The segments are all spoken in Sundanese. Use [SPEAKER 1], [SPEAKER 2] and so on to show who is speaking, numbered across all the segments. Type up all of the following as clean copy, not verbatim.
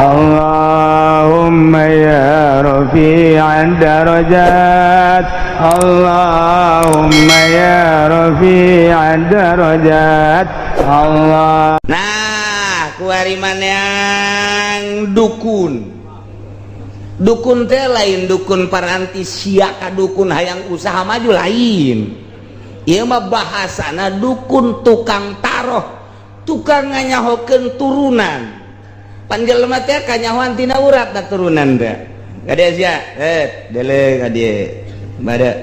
[SPEAKER 1] Allahumma ya rafi'ad darajat. Allahumma ya rafi'ad darajat. Allah.
[SPEAKER 2] Nah, kuari yang dukun. Dukun teh lain dukun paranti sia ka dukun hayang usaha maju, lain. Ieu mah bahasana dukun tukang taroh, tukang nganyahokeun turunan. Pan jelema teh kanyahoan tina urat da turunan teh. Kade sia, eh, dele kade. Bada.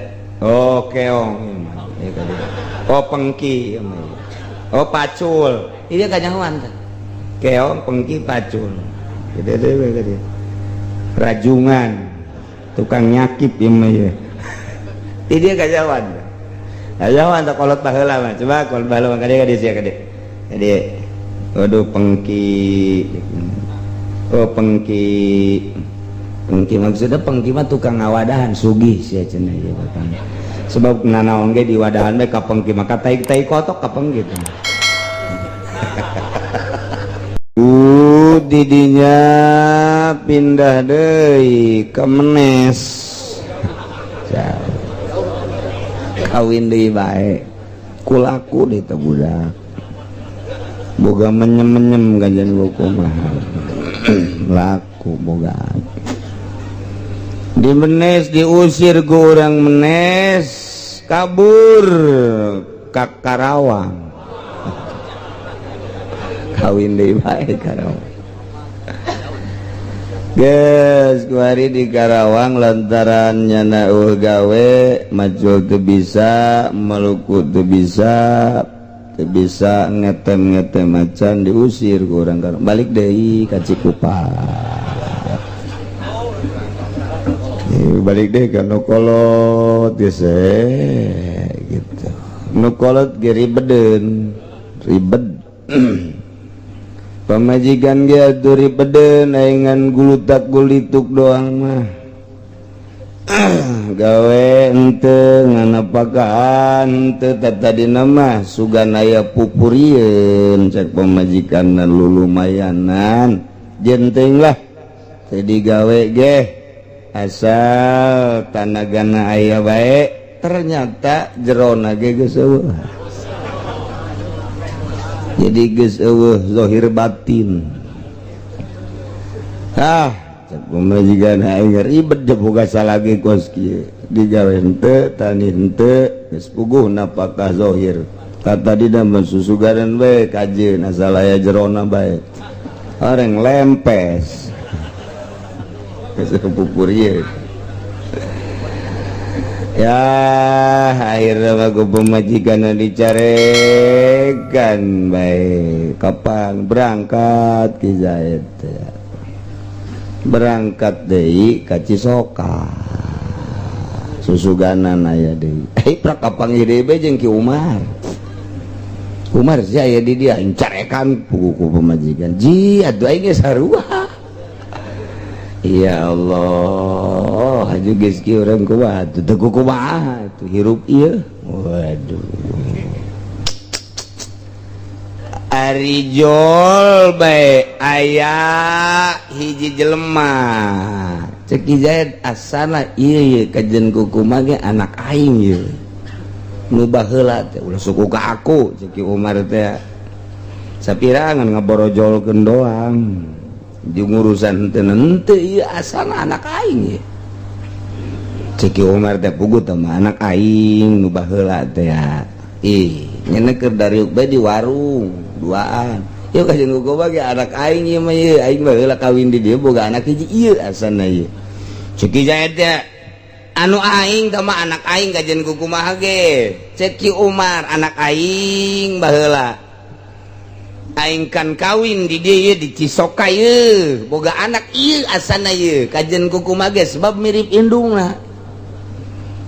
[SPEAKER 2] Oh, keong. Ieu kade. Oh, pengki. Oh, pacul. Ieu kanyahoan teh. Keong, pengki, pacul. Gitu deh kade. Rajungan, tukang nyakip ieu mah ieu. Ieu kanyahoan. Kanyahoan teh kolot baheula mah. Coba kolot baheula mah kade kade sia kade. Kade. Waduh, pengki. Oh, pengki. Pengki maksudnya pengki mah tukang ngawadahan sugih sia cenah ieu batang. Sebab nanaon ge di wadahan we ka pengki maka tai-tai kotok ka pengki teh. Didinya pindah deui ke Menes. Kawin deui bae. Kulaku deui teh budak. Boga menyem-menyem gajan buku mah. Laku boga. Di Menes diusir ku urang Menes, kabur ka Karawang. Kawin deui bae Karawang. Geus kuari di Karawang lantaran nyana eueuh gawe, macul teu bisa, maluku teu bisa, teu bisa ngetem-ngetem macan, diusir ku urang Karawang. Balik deui ka Cikupa. Balik deh ka nu kolot geus gitu. Nu kolot ge ribedeun, ribet. Pamajikan ge atuh ribedeun aing gulutak gulituk doang mah. Gawe henteu, nganapakaan henteu, tadina mah sugan aya pupurieun cek pamajikan lulumayanan. Jenteng lah teu digawe ge asal tanagana aya bae, ternyata jerona ge geus eueuh. Jadi geus eueuh zahir batin. Ah, cek pamajikan aing ribet je boga salah ge kos kieu. Digawe henteu, tani henteu, geus puguh napakah zahir. Tadina mah susugaran we kajeun asal aya jerona bae. Orang lempes. Geus pupurieun. Ya, akhirnya mah ku pamajikan dicarekan bae. Kapan berangkat Ki Zaid teh? Berangkat deui ka Cisoka. Susuganan aya deui. Eh, prak kapanggih deui bae jeung Ki Umar. Umar sia aya di dia carekan puguh ku pamajikan. Ji, atuh aing ge sarua. Ya Allah, haju geus kieu urang kumaha atuh, teu kumaha atuh hirup ieu. Waduh. Ari jol bae aya hiji jelema. Cek Ki Zaid asana ieu ye kajen kukumaha ge anak aing ieu. Nu baheula teh ulah suku ka aku cek Ki Umar teh. Sapirangan ngaborojolkeun doang. Jeung urusan henteu henteu ieu asana anak aing ye. Cek Ki Umar teh puguh teh mah anak aing nu baheula teh. Ih, nya keur dariuk bae di warung duaan. Ieu kajen kukumaha ge anak aing ieu mah ieu, aing baheula kawin di dieu boga anak hiji ieu asana ieu. Cek Ki Zaid teh anu aing teh mah anak aing kajen kukumaha ge. Cek Ki Umar anak aing baheula. Aing kan kawin di dieu di Cisoka ieu, boga anak ieu asana ieu kajen kukumaha ge sebab mirip indungna.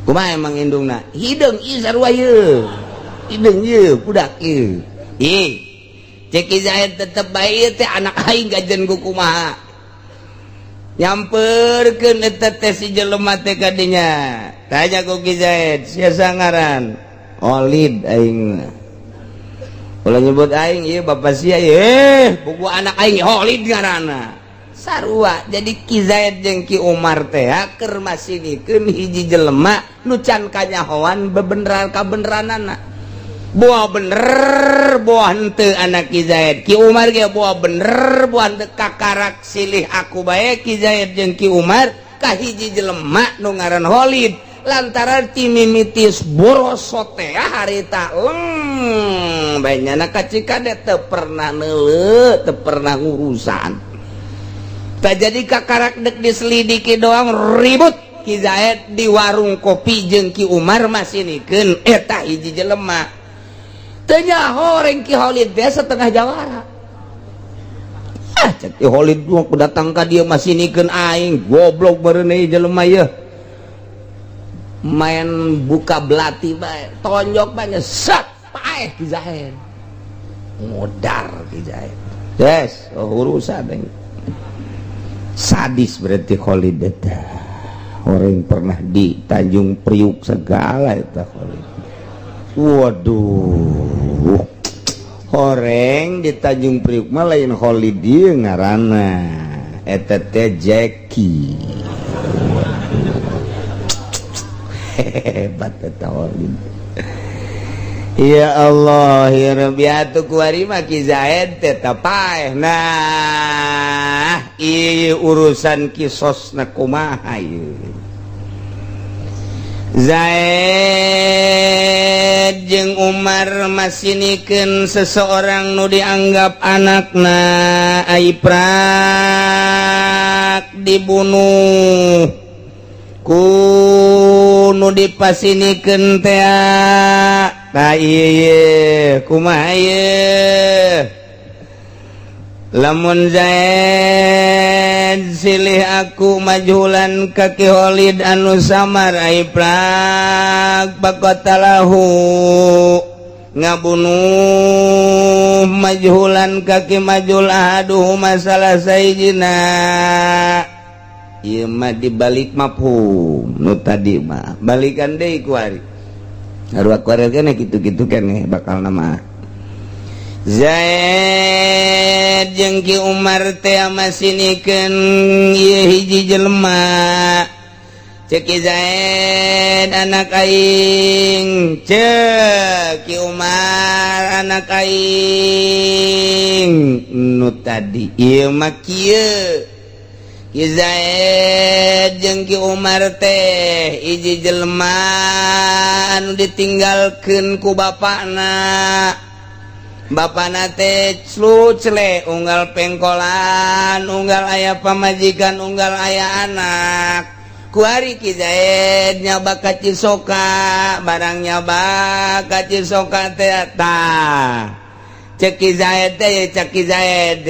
[SPEAKER 2] Kumaha emang indungna? Hideung ieu sarua ieu. Hideung ieu budak ieu. Ih, cek Ki Zaid tetep bae ieu teh anak aing kajen kukumaha. Nyamperkeun eta teh si jelema teh ka dinya. Tanya ku Ki Zaid, sia sangaran? Olid aing mah. Ulah nyebut aing ieu bapa sia ieu, eh, puguh anak aing Holid ngaranna. Sarua jadi Ki Zaid jeung Ki Umar teh keur masinikeun hiji jelema nu can kanyahoan bebeneran kabeneranana. Buah bener buah henteu anak Ki Zaid. Ki Umar ge buah bener buah henteu kakarak silih aku bae Ki Zaid jeung Ki Umar ka hiji jelema nu ngaran Khalid lantaran timimitis borosot teh harita leng bae nyana ka Cikade teu pernah neuleuh teu pernah ngurusan. Tak jadi kakarak dek diselidiki doang ribut Ki Zaid di warung kopi jeung Ki Umar masinikeun eta hiji jelema. Teu nyaho reng Ki Khalid teh setengah jawara. Ah cek Ki Khalid mah datang ka dieu masinikeun aing goblok beureun ieu jelema ieu. Main buka belati bae, tonjok bae sat paeh Ki Zaid. Modar Ki Zaid. Yes, oh, urusan aing. Sadis berarti Khalid eta. Orang pernah di Tanjung Priuk segala eta Khalid. Waduh. Horeng di Tanjung Priuk mah lain Khalid ieu ngaranna. Eta teh Jackie. Hebat eta Khalid. Ya Allah ya Rabbi atuh kuari mah Ki Zaid teh paeh. Nah, ieu urusan kisosna kumaha ieu. Zaid jeung Umar masinikeun seseorang nu dianggap anakna ai prak dibunuh ku nu dipasinikeun teh. Tah ieu kumaha ieu lamun Zaid silih aku majhulan ka Ki Khalid anu samar ai prak faqatalahu ngabunuh majhulan ka Ki majhul ahaduhu masalah sayyidina. Ieu mah dibalik mafhum nu tadi mah balikan deui ku ari. Haru kuari keneh kitu-kitu keneh bakal nama. Zaid jeung Ki Umar teh masinikeun ieu hiji jelema. Ceuk Ki Zaid anak aing, ceuk Ki Umar anak aing. Nu tadi ieu mah kieu. Ki Zaid jeung Ki Umar teh hiji jelema anu ditinggalkeun ku bapakna. Bapakna teh clu-cle unggal pengkolan, unggal aya pamajikan, unggal aya anak. Kuari Ki Zaid nyaba ka Cisoka, barang nyaba ka Cisoka teh tah. Cek Ki Zaid teh, cek Ki Zaid,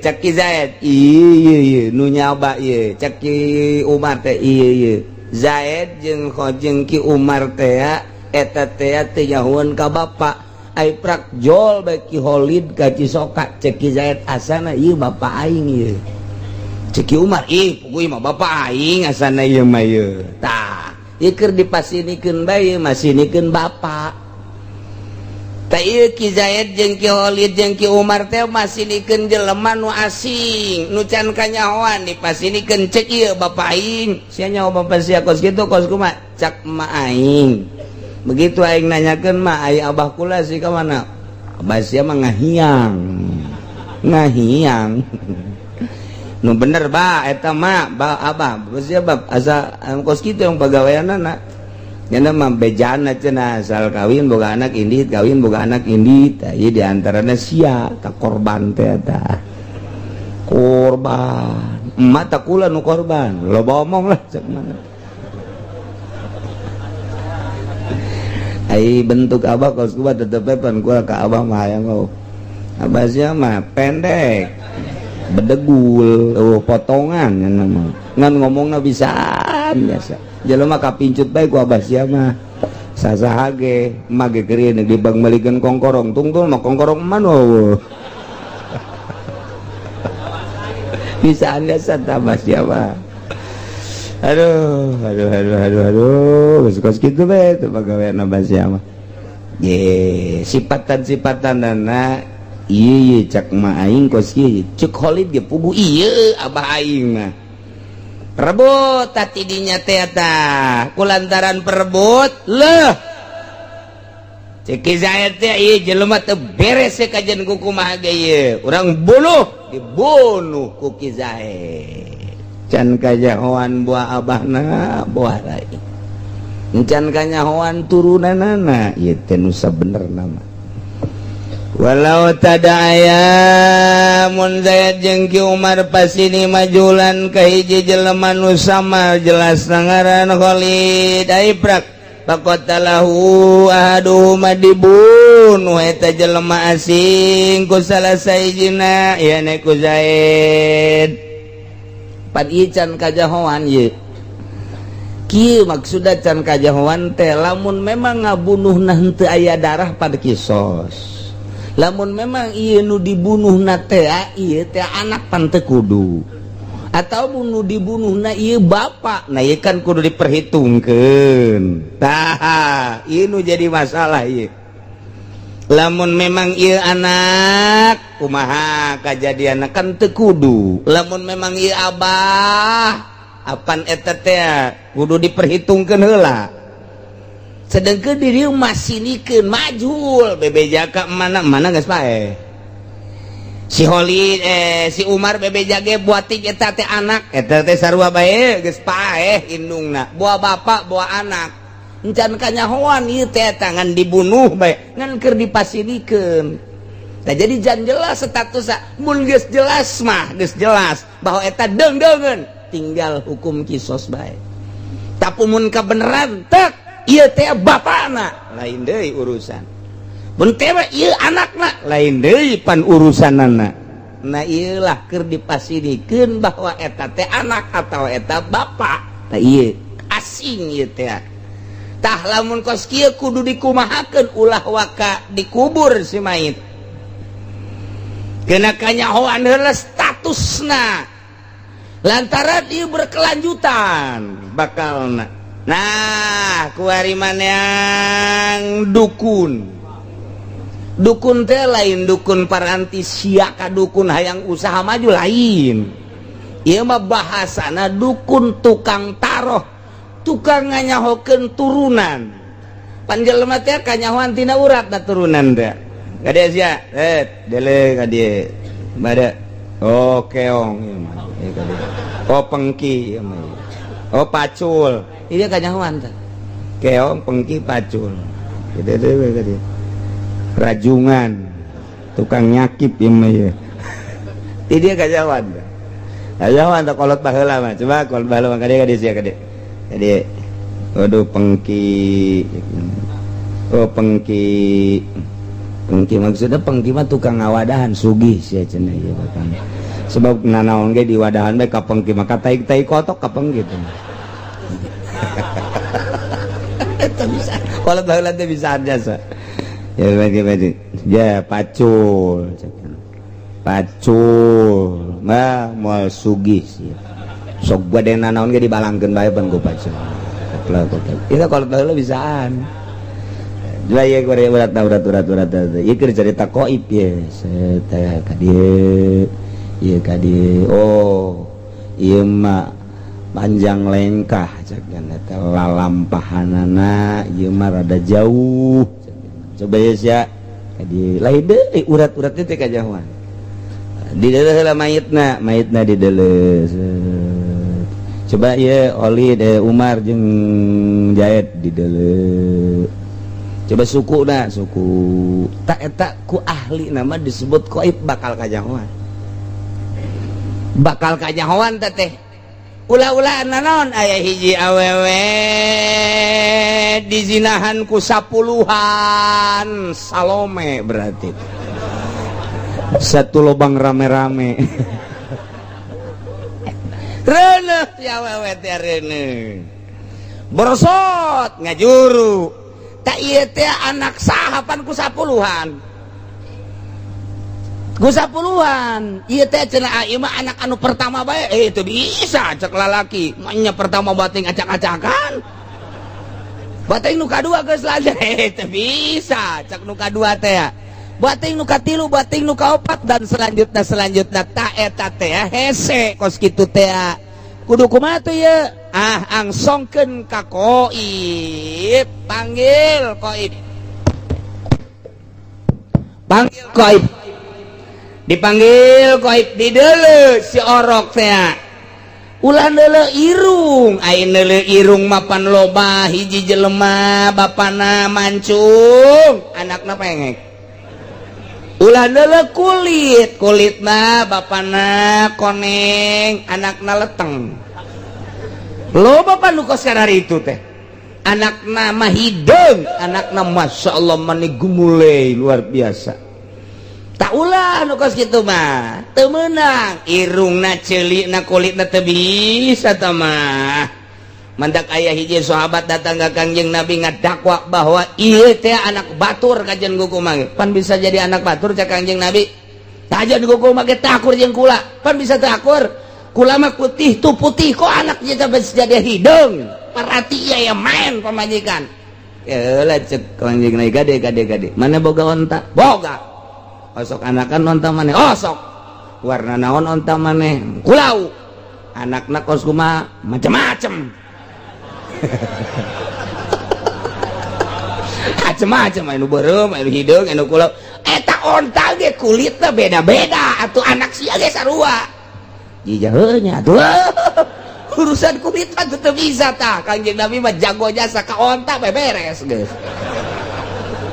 [SPEAKER 2] cek Ki Zaid, ieu ieu nu nyaba ieu, cek Ki Umar teh ieu ieu. Zaid jeung Ki Umar teh eta teh teu nyahoeun ka bapa. Ai prak jol bae Ki Khalid ka Cisoka, cek Ki Zaid asana ieu bapa aing ieu. Cek Ki Umar ih puguh mah bapa aing asana ieu mah ieu. Tah, ieu keur dipasinikeun bae masinikeun bapa. Tah ieu Ki Zaid jeung Ki Khalid jeung Ki Umar teh masinikeun jelema nu asing, nu can kanyahoan dipasinikeun cek ieu bapa aing. Sia nyaho bapa sia kos kitu kos kumaha? Cak emak aing. Begitu aing nanyakeun mah ai abah kula sih ka mana? Abah sia mah ngahiang. Ngahiang. Nu bener ba eta mah ba abah sia bab asa kos kitu yang pagaweanana. Nyana mah bejana cenah asal kawin boga anak indit, kawin boga anak indit. Tah ieu di antarana sia ta korban teh eta. Korban. Emak tak kula nu korban. Loba omong lah cek mana. Ai bentuk abah kos kuat tetep pan kula ka abah mah hayang oh. Abah sia mah pendek. Bedegul, oh, potongan nya mah. Ngan ngomongna bisaan biasa. Jelema kapincut bae ku abah sia mah. Sasaha ge mah ge keur di bang meulikeun kongkorong, tungtung mah kongkorong man eueuh. Bisaan biasa tah abah sia mah. Aduh, aduh, aduh, aduh, aduh, kos kitu bae teu pagawean abah sia mah. Ye, sipatan-sipatan dana Ieu cak ma aing kos ieu, cek Khalid ge puguh ieu abah aing mah. Rebut tati dinya teh tah, kulantaran perebut leuh. Cek Ki Zaid teh, ieu jelema teu beres kajian ku kumaha ge ieu. Urang bunuh, dibunuh ku Ki Zaid. Can kajahoan buah abahna, buah rai. Can kanyahoan turunanana, ieu teh nu sabenerna mah. Walau tada aya mun Zaid jeung Ki Umar pasini majulan ka hiji jelema nu sama jelas ngaran Khalid aiprak faqatalahu ahaduhuma, dibunuh eta jelema asing ku salah sahijina ya ku Zaid. Pan ieu can kajahoan ieu. Kieu maksudna can kajahoan teh, lamun memang ngabunuhna henteu aya darah pada kisos, lamun memang ieu nu dibunuh na teh ieu teh anak pan teu kudu, atau nu dibunuh na ieu bapak, nah ieu kan kudu diperhitungkeun. Tah, ieu nu jadi masalah ieu. Lamun memang ieu anak, kumaha kajadian? Kan teu kudu. Lamun memang ieu abah, apan eta teh kudu diperhitungkeun heula. Sedangkan diri masih nikeun majhul, bebeja ka mana mana geus paeh si Khalid, si Umar bebeja ge buatik eta teh anak, eta teh sarua bae geus paeh indungna, buah bapak buah anak, encan kanyahoan ieu teh tangan dibunuh bae ngan keur dipasilikeun. Nah, jadi jangan jelas status. Mun geus jelas mah geus jelas bahwa eta deung-deungeun, tinggal hukum kisos bae. Tapi mun kebenaran tek ieu teh bapakna, lain deui urusan. Mun teh ieu anakna, lain deui pan urusanana. Nah, ieu lah keur dipasilikeun bahwa eta teh anak atau eta bapak. Nah, ieu asing ieu teh. Tah, lamun kos kieu kudu dikumahakeun? Ulah waka dikubur si mayit, kena kanyahoan heula statusna, lantaran ieu berkelanjutan bakalna. Nah, kuari yang dukun, dukun teh lain dukun paranti siaka, dukun hayang usaha maju lain. Ieu mah bahasana dukun tukang taroh, tukang nganyahokeun turunan. Pan jelema teh kanyahoan tina urat na turunan teh. Kade sia, eh dele kade bada. Oh, keong ieu mah. Ieu kade. Oh, pengki ieu mah. Oh, pacul. Ieu kanyahoan teh. Keong, pengki, pacul. Gitu deh kade. Rajungan. Tukang nyakip ieu mah ieu. Ieu dia kanyahoan teh. Kanyahoan teh kolot baheula mah. Coba kolot baheula mah kade kade sia kade. Kade. Waduh, pengki. Oh, pengki. Pengki maksudnya pengki mah tukang ngawadahan, sugih sia cenah ieu bakal. Sebab nanaon ge di wadahan bae ka pengki mah, tai-tai kotok ka pengki teh. Eta bisa. Kolot baheula teh bisa jasa. Ya bagi bagi. Ya pacul. Pacul. Mah moal sugih sia. Sok bade nanaon ge dibalangkeun bae pan ku pacul. Itu kolot baheula bisaan. Dua ya gore urat urat urat urat. Ieu keur cerita koib ye. Teh ka dieu. Ieu ka dieu. Oh, ieu mah panjang lengkah cek eta lalampahanana ieu mah rada jauh. Coba ya sia ka dieu. Lain deui urat-urat teh kajahoan. Di deuleu heula mayitna, mayitna di deuleu. Coba ieu Oli de Umar jeung Jaid di deuleu. Coba suku na suku tak eta ku ahli nama disebut koib, bakal kajahoan, bakal kajahoan teh teh. Ulah-ulah nanaon aya hiji awewe dizinahan ku sapuluhan Salome, berarti satu lubang rame-rame. Reuneuh si awewe teh, reuneuh borosot ngajuru tak ieu teh anak sahapan ku sapuluhan, ku sapuluhan ieu teh cenah, ieu mah anak anu pertama bae. Eh, itu bisa cek lalaki nya pertama bating acak-acakan, bating nu kadua geus lanjut. Eh, teu bisa cek nu kadua teh. Buating nu katilu, buating nu kaopat, dan selanjutnya selanjutnya. Tak eta teh hese kos kitu teh. Kudu kumaha tuh ye? Ah, angsongkeun ka koib. Panggil koib. Panggil koib. Dipanggil koib, dideuleu si orok teh. Ulah neuleu irung, ai neuleu irung mapan loba hiji jelema bapana mancung, anakna pengek. Ulah neuleu kulit, kulitna bapana koneng, anakna leteng. Loba pan nu kos itu teh. Anakna mah hideung, anakna Masya Allah mani gumule luar biasa. Tak ulah nu kos kitu mah, teu meunang. Irungna ceulikna, kulitna teu bisa tah mah. Mandak aya hiji sahabat datang ka Kangjeng Nabi ngadakwa bahwa ieu teh anak batur kajen kuku mah. Pan bisa jadi anak batur, cak Kangjeng Nabi. Kajen kuku mah ge takur jeung kula. Pan bisa takur. Kula mah putih tuh putih, kok anaknya bisa jadi hideung. Perhati ya main pamajikan. Ya lah, cek Kangjeng Nabi, gade gade gade. Mana boga onta? Boga. Osok anakan onta maneh? Osok. Warna naon onta maneh? Kulau. Anakna kos kumaha? Macem-macem. Macem-macem, anu beureum, anu hideung, anu kulau. Eta onta ge kulitna beda-beda, atuh anak sia ge sarua. Jijah nya atuh. Urusan kulit mah teu bisa tah. Kangjeng Nabi mah jago jasa ka onta beres geus.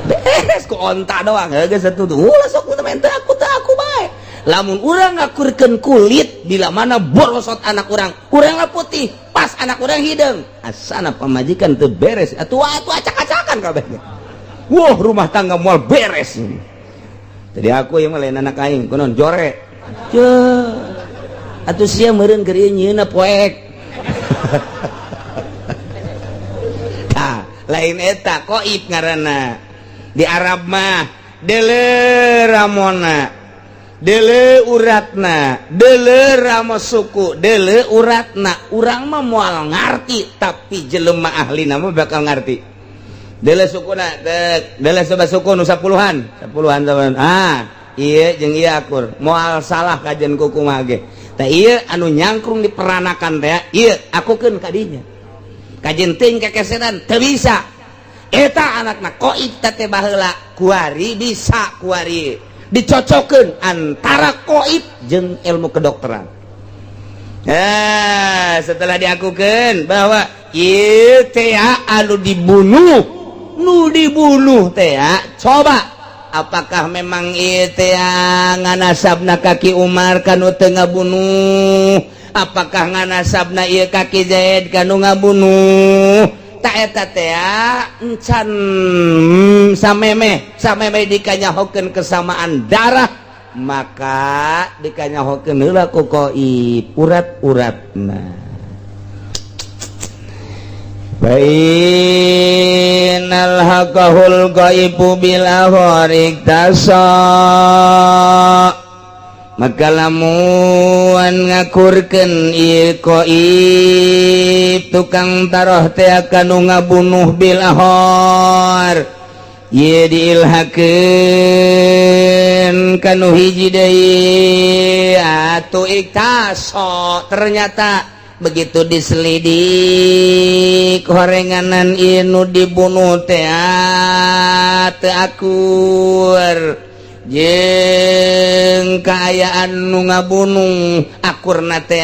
[SPEAKER 2] Beres ku onta doang geus atuh. Ulah sok main teu aku, teu aku bae. Lamun urang ngakurkeun kulit, bila mana borosot anak urang, urang putih, pas anak urang hideung. Asana pamajikan teu beres atuh, atuh acak-acakan kabeh. Wah, rumah tangga moal beres. Jadi aku yang lain anak aing kunon jore. Atuh sia meureun keur ieu nyieunna poek. Tah, lain eta koib ngaranna. Di Arab mah deuleu ramona, deuleu uratna, deuleu ramo suku, deuleu uratna. Urang mah moal ngarti, tapi jelema ahlina mah bakal ngarti. Deuleu sukuna, deuleu soba suku nu 10-an, 10-an teman. Ah, ieu jeung ieu akur, moal salah kajian kuku mah ge. Tah ieu anu nyangkrung diperanakan teh, ieu akukeun ka dinya. Kajen teuing kekeseran teu bisa. Eta anakna koib teh baheula kuari bisa kuari dicocokeun antara koib jeung ilmu kedokteran. Setelah diakukeun bahwa ieu teh anu dibunuh, nu dibunuh teh, coba apakah memang ieu teh nganasabna ka Ki Umar kanu teu ngabunuh, apakah nganasabna ieu ka Ki Zaid kanu ngabunuh? Tak eta teh encan samemeh samemeh dikanyahokeun kesamaan darah, maka dikanyahokeun heula ku koib urat-uratna. Bainal haqahul ghaibu bil ahwarik tasa, maka lamun ngakurkeun ieu koib tukang taroh teh kanu ngabunuh bil ahor ieu diilhakeun kanu hiji deui atuh iktaso. Ternyata begitu diselidik, horenganan inu dibunuh teh teu akur jeung kaayaan nu ngabunuh, akurna teh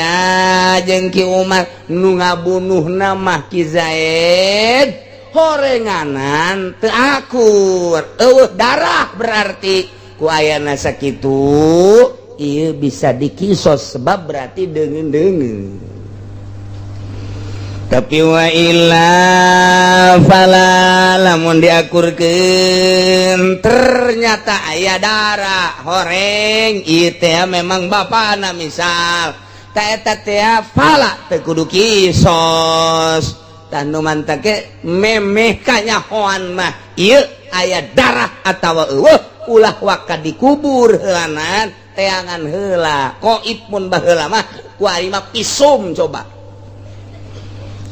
[SPEAKER 2] jeung Ki Umar, nu ngabunuh nama Ki Zaid, horenganan teu akur, eueuh darah, berarti ku ayana sakitu ieu bisa dikisos sebab berarti deungeun-deungeun. Tapi wa illa fala, lamun diakurkeun ternyata aya darah horeng ieu teh memang bapana misal, ta eta teh fala teu kudu kisos. Tah nu mantake memeh kanyahoan mah ieu aya darah atawa eueuh, ulah waka dikubur heulanan, teangan heula koib. Mun baheula mah ku ari mah pisum coba.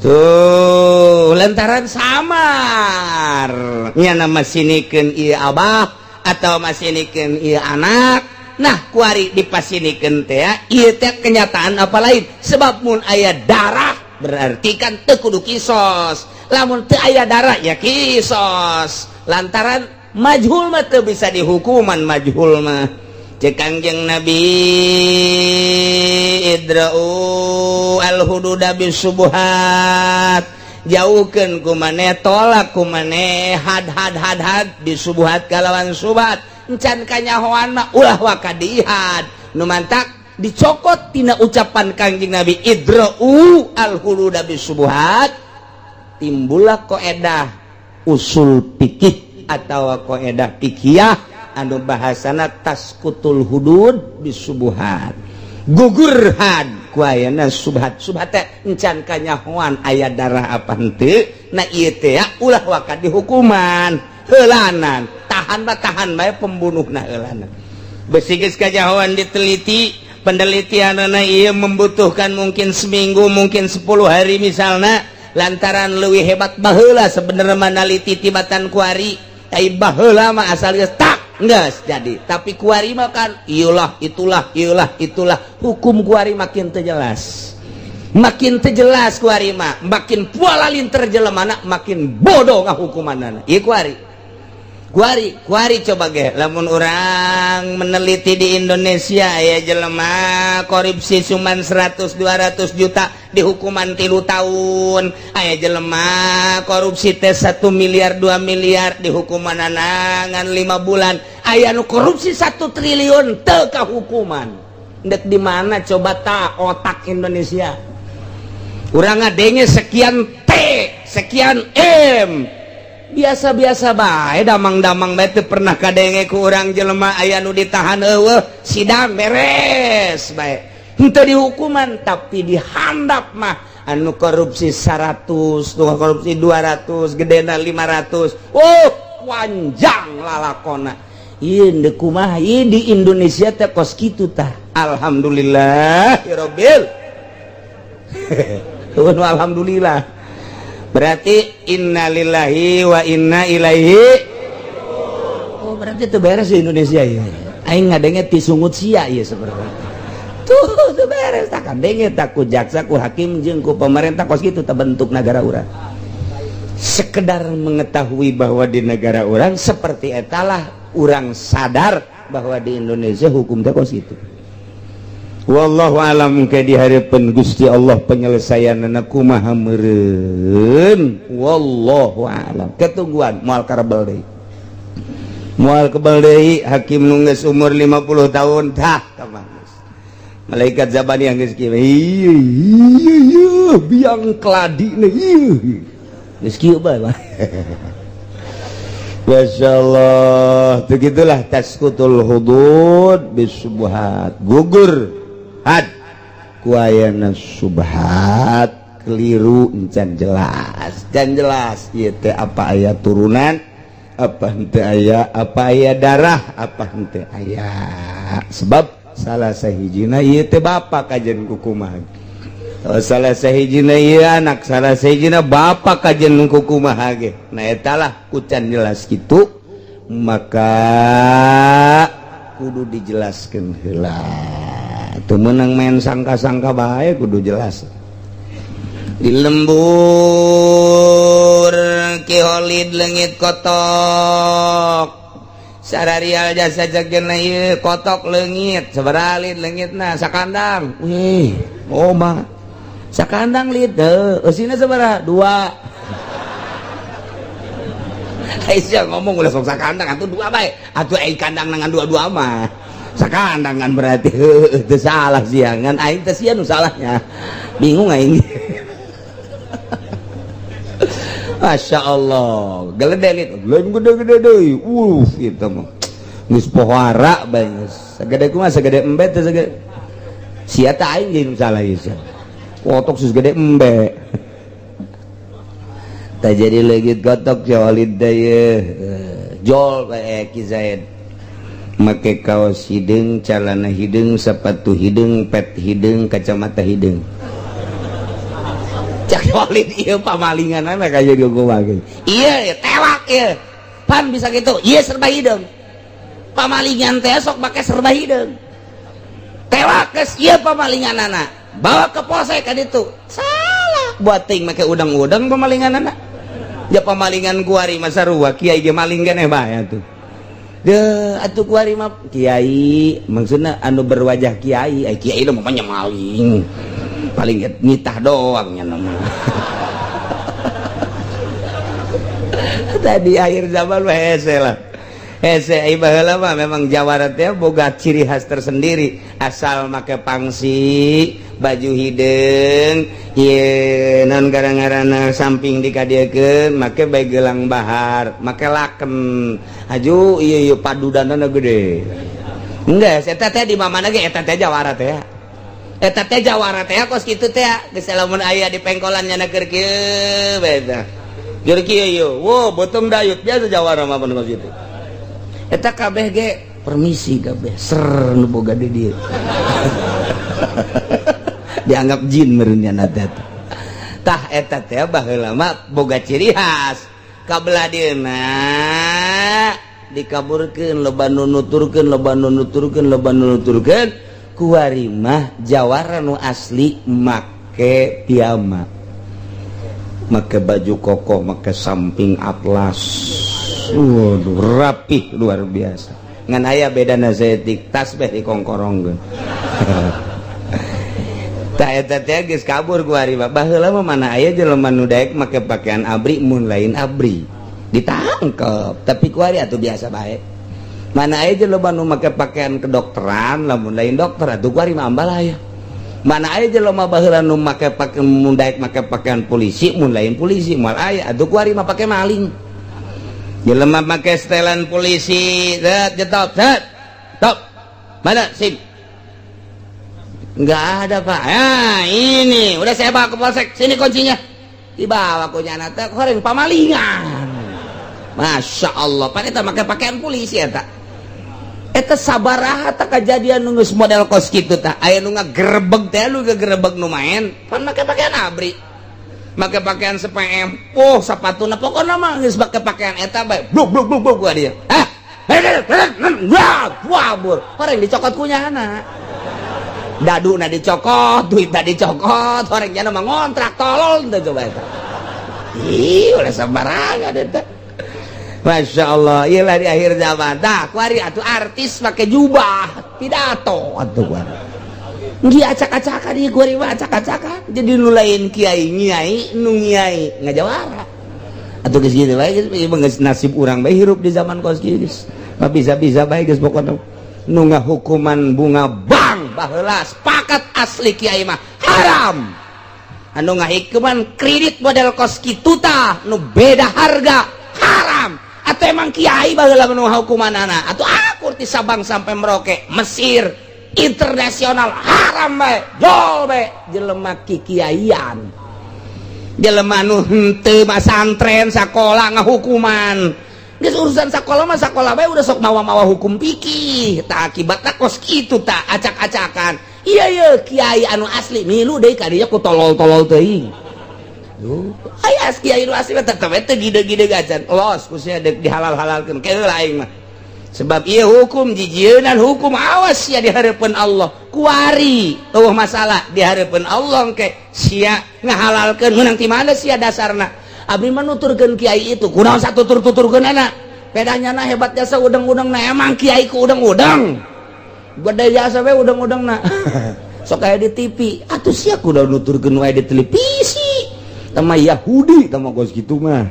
[SPEAKER 2] Tuh lantaran samar nya nama sinikeun ieu abah. Atau masinikeun ieu anak. Nah, kuari dipasinikeun teh ieu teh kenyataan apa lain? Sebab mun aya darah berarti kan teu kudu kisos. Lamun teu aya darah ya kisos. Lantaran majhul mah teu bisa dihukuman majhul mah. Cek Kangjeng Nabi, idra'u al hududa bisubuhat, jauhkeun ku maneh, tolak ku maneh had had had had bisubuhat kalawan subhat. Encan kanyahoan mah ulah waka dihad. Nu mantak dicokot tina ucapan Kangjeng Nabi idra'u al hududa bisubuhat, timbullah koedah usul fikih atau koedah fikih anu bahasana tasqutul hudud bisubuhat, gugur had ku ayana subhat. Subhat teh encan kanyahoan aya darah apa henteu. Nah, ieu teh ulah waka dihukuman heulanan, tahan ba tahan bae pembunuhna heulanan. Besi geus kanyahoan diteliti, penelitianana ieu membutuhkan mungkin seminggu, mungkin 10 hari misalna, lantaran leuwih hebat baheula sebenarnya manaliti tibatan kuari. Ai baheula mah asal geus tak geus jadi, tapi kuari mah kan iyalah itulah iyalah itulah, hukum kuari makin teu jelas, makin teu jelas kuari mah, makin pualalin terjelemana, makin bodoh ngahukumanana ieu kuari. Kuari kuari coba ge lamun urang meneliti di Indonesia ya, jelema korupsi cuman 100 200 juta dihukuman 3 tahun, aya jelema korupsi teh 1 miliar 2 miliar dihukuman ngan 5 bulan, aya nu korupsi 1 triliun teu kahukuman. Ndek di mana coba ta otak Indonesia? Urang ngadenge sekian T sekian M biasa-biasa bae, damang-damang bae, teu pernah kadenge ku urang jelema aya nu ditahan. Eueuh, sidang beres bae, henteu dihukuman. Tapi dihandap mah anu korupsi 100, nu korupsi 200, gedena 500, oh panjang lalakona. Ieu deuk kumaha ieu di Indonesia teh kos kitu tah? Alhamdulillah ya rabbil. Alhamdulillah berarti innalillahi wa inna ilaihi. Oh, berarti itu beres di Indonesia ya. Aing ngadenge ti sungut sia ieu seperti tuh tuh beres tak kadenge tak ku jaksa, ku hakim, jeung ku pemerintah kos kitu terbentuk negara urang. Sekedar mengetahui bahwa di negara urang seperti etalah, urang sadar bahwa di Indonesia hukum teh kos kitu. Wallahu alam ke di hadapan Gusti Allah penyelesaianna kumaha meureun, wallahu alam. Ketungguan moal karebel deui, moal kebel deui hakim nu geus umur 50 tahun tah geus malaikat zabani yang geus kieu, ieu ieu ieu biang keladi ieu geus kieu bae. Masya Allah, begitulah tasqutul hudud bisubuhat, gugur had ku ayana subhat, keliru encan jelas, can jelas ieu teh apa aya turunan apa henteu aya, apa aya darah apa henteu aya. Sebab salah sahijina ieu teh bapa kajen kukumaha, salah sahijina ieu anak, salah sahijina bapa kajen kukumaha ge. Nah, etalah ku can jelas kitu maka kudu dijelaskan heula. Teu meunang main sangka-sangka bae, kudu jelas. Di lembur Ki Holid leungit kotok sararial jasa jagena ieu kotok leungit sabaraha lid leungitna? Sakandang. Wih, oh mah sakandang lid heuh, eusina sabaraha? Dua. Aisyah ngomong ulah sok sakandang atuh, dua bae atuh. Ai kandang ngan dua-dua mah sakandang kan berarti heuh, teu salah sia, ngan aing teh sia nu salahnya, bingung aing. Masya Allah, gede lid lain gede-gede deui. Itu mah geus pohara bae geus sagede kumaha, sagede embe teh, sagede sia teh aing jeung salah ieu sia. Kotok sus gede embe tak jadi leungit kotok Walid teh ye jol bae. Ki Zaid make kaos hideung, calana hideung, sepatu hideung, pet hideung, kacamata hideung. Cak Walid, ieu pamalinganana kaya kumaha ieu, tewak ieu pan bisa gitu ieu serba hideung. Pamalingan teh sok make serba hideung. Tewak geus ieu pamalinganana, bawa ke polsek ka ditu. Salah buat ting make udang-udang pamalinganana. Ya pamalingan kuari mah sarua, kiai ge maling keneh bae atuh. Deh, atuh kuari mah kiai maksudna anu berwajah kiai, eh kiai mah nya maling. Paling nitah doang nya mah. Tadi akhir zaman mah hese lah. Hese baheula mah memang jawara teh boga ciri khas tersendiri, asal make pangsi, baju hideung, ieu naon gara-garana samping dikadiekeun, make bae gelang bahar, make laken. Aju ieu ieu padudanana gede. Enggeus eta teh di mana ge eta teh jawara teh. Eta teh jawara teh kos kitu teh geus lamun aya di pengkolan nya keur kieu bae tah. Jeur kieu ieu, wo beuteung dayut biasa jawara mah kos kitu. Eta kabeh ge permisi kabeh ser nu boga di dieu. Dianggap jin meureun nya teh. Tah eta teh baheula mah boga ciri khas. Kabelah dieuna dikaburkeun loba nu nuturkeun loba nu nuturkeun loba nu nuturkeun kuari mah jawara nu asli make piyama. Make baju koko, make samping atlas. Waduh, rapih luar biasa. Ngan aya bedana saeutik tasbih dikongkorongkeun. Tah eta teh geus kabur ku ari mah. Baheula mah mana aya jelema nu daek make pakaian abri mun lain abri. Ditangkep, tapi ku ari atuh biasa bae. Mana aya jelema nu make pakaian kedokteran lamun lain dokter atuh ku ari mah ambalaya. Mana aya jelema baheula nu make pakaian mun daek make pakaian polisi mun lain polisi moal aya atuh ku ari mah pake maling. Jelema make setelan polisi, set jetop, set. Top. Mana SIM? Enggak ada, Pak. Ya, ini udah saya bawa ke polsek. Sini kuncinya. Dibawa ku nyana teh horeng pamalingan. Masya Allah, pan eta make pakaian polisi eta. Eta sabaraha tah kejadian nu geus model kos kitu tah. Aya nu ngagerebeg teh, nu ngagerebeg nu main, pan make pakaian abri. Make pakaian SPM, oh sapatuna pokona mah geus make pakaian eta bae. Bluk bluk bluk bluk gua dia. Hah? Wah, bur. Horeng dicokot ku nyana. Daduna dicokot, duitna dicokot, horeng nyana mah ngontrak tolol teh coba eta. Ih, ulah sembarangan eta. Masya Allah, iyalah di akhir zaman. Tah, kuari atuh artis make jubah, pidato atuh kuari. Ngi acak-acakan ieu kuari mah acak-acakan. Jadi nu lain kiai nyai, nu nyai ngajawara. Atuh geus kitu bae geus geus nasib urang bae hirup di zaman kos kieu geus. Bisa-bisa bae geus pokona nu ngahukuman bunga bank baheula sepakat asli kiai mah haram. Anu ngahukuman kredit model kos kitu tah nu beda harga haram. Atau emang kiai baheula nu hukumanana atau akur ti Sabang sampai Merauke, Mesir, internasional haram bae, jol bae jelema kikiaian. Jelema nu henteu masantren sakola ngahukuman. Geus urusan sakola mah sakola bae udah sok mawa-mawa hukum fikih. Tah akibatna kos kitu tah acak-acakan. Iya ye kiai anu asli milu deui ka dieu ku tolol-tolol teuing. Duh, aya kiai nu asli mah tetep we teu gide-gide gacan. Los ku sia deuk dihalal-halalkeun keun aing mah. Sebab ieu hukum jijieunnan hukum awas sia di hareupeun Allah. Kuari eueuh masalah di hareupeun Allah engke sia ngahalalkeun meunang ti mana sia dasarna. Abdi mah nuturkeun kiai itu kunaon satutur-tuturkeun anak. Pedanya na hebat jasa udang-udang na emang kiai ku udang-udang. Gede jasa we udang-udang na. Sok aya di TV. Atuh sia kudu nuturkeun wae di televisi. Tama Yahudi tama kos kitu mah.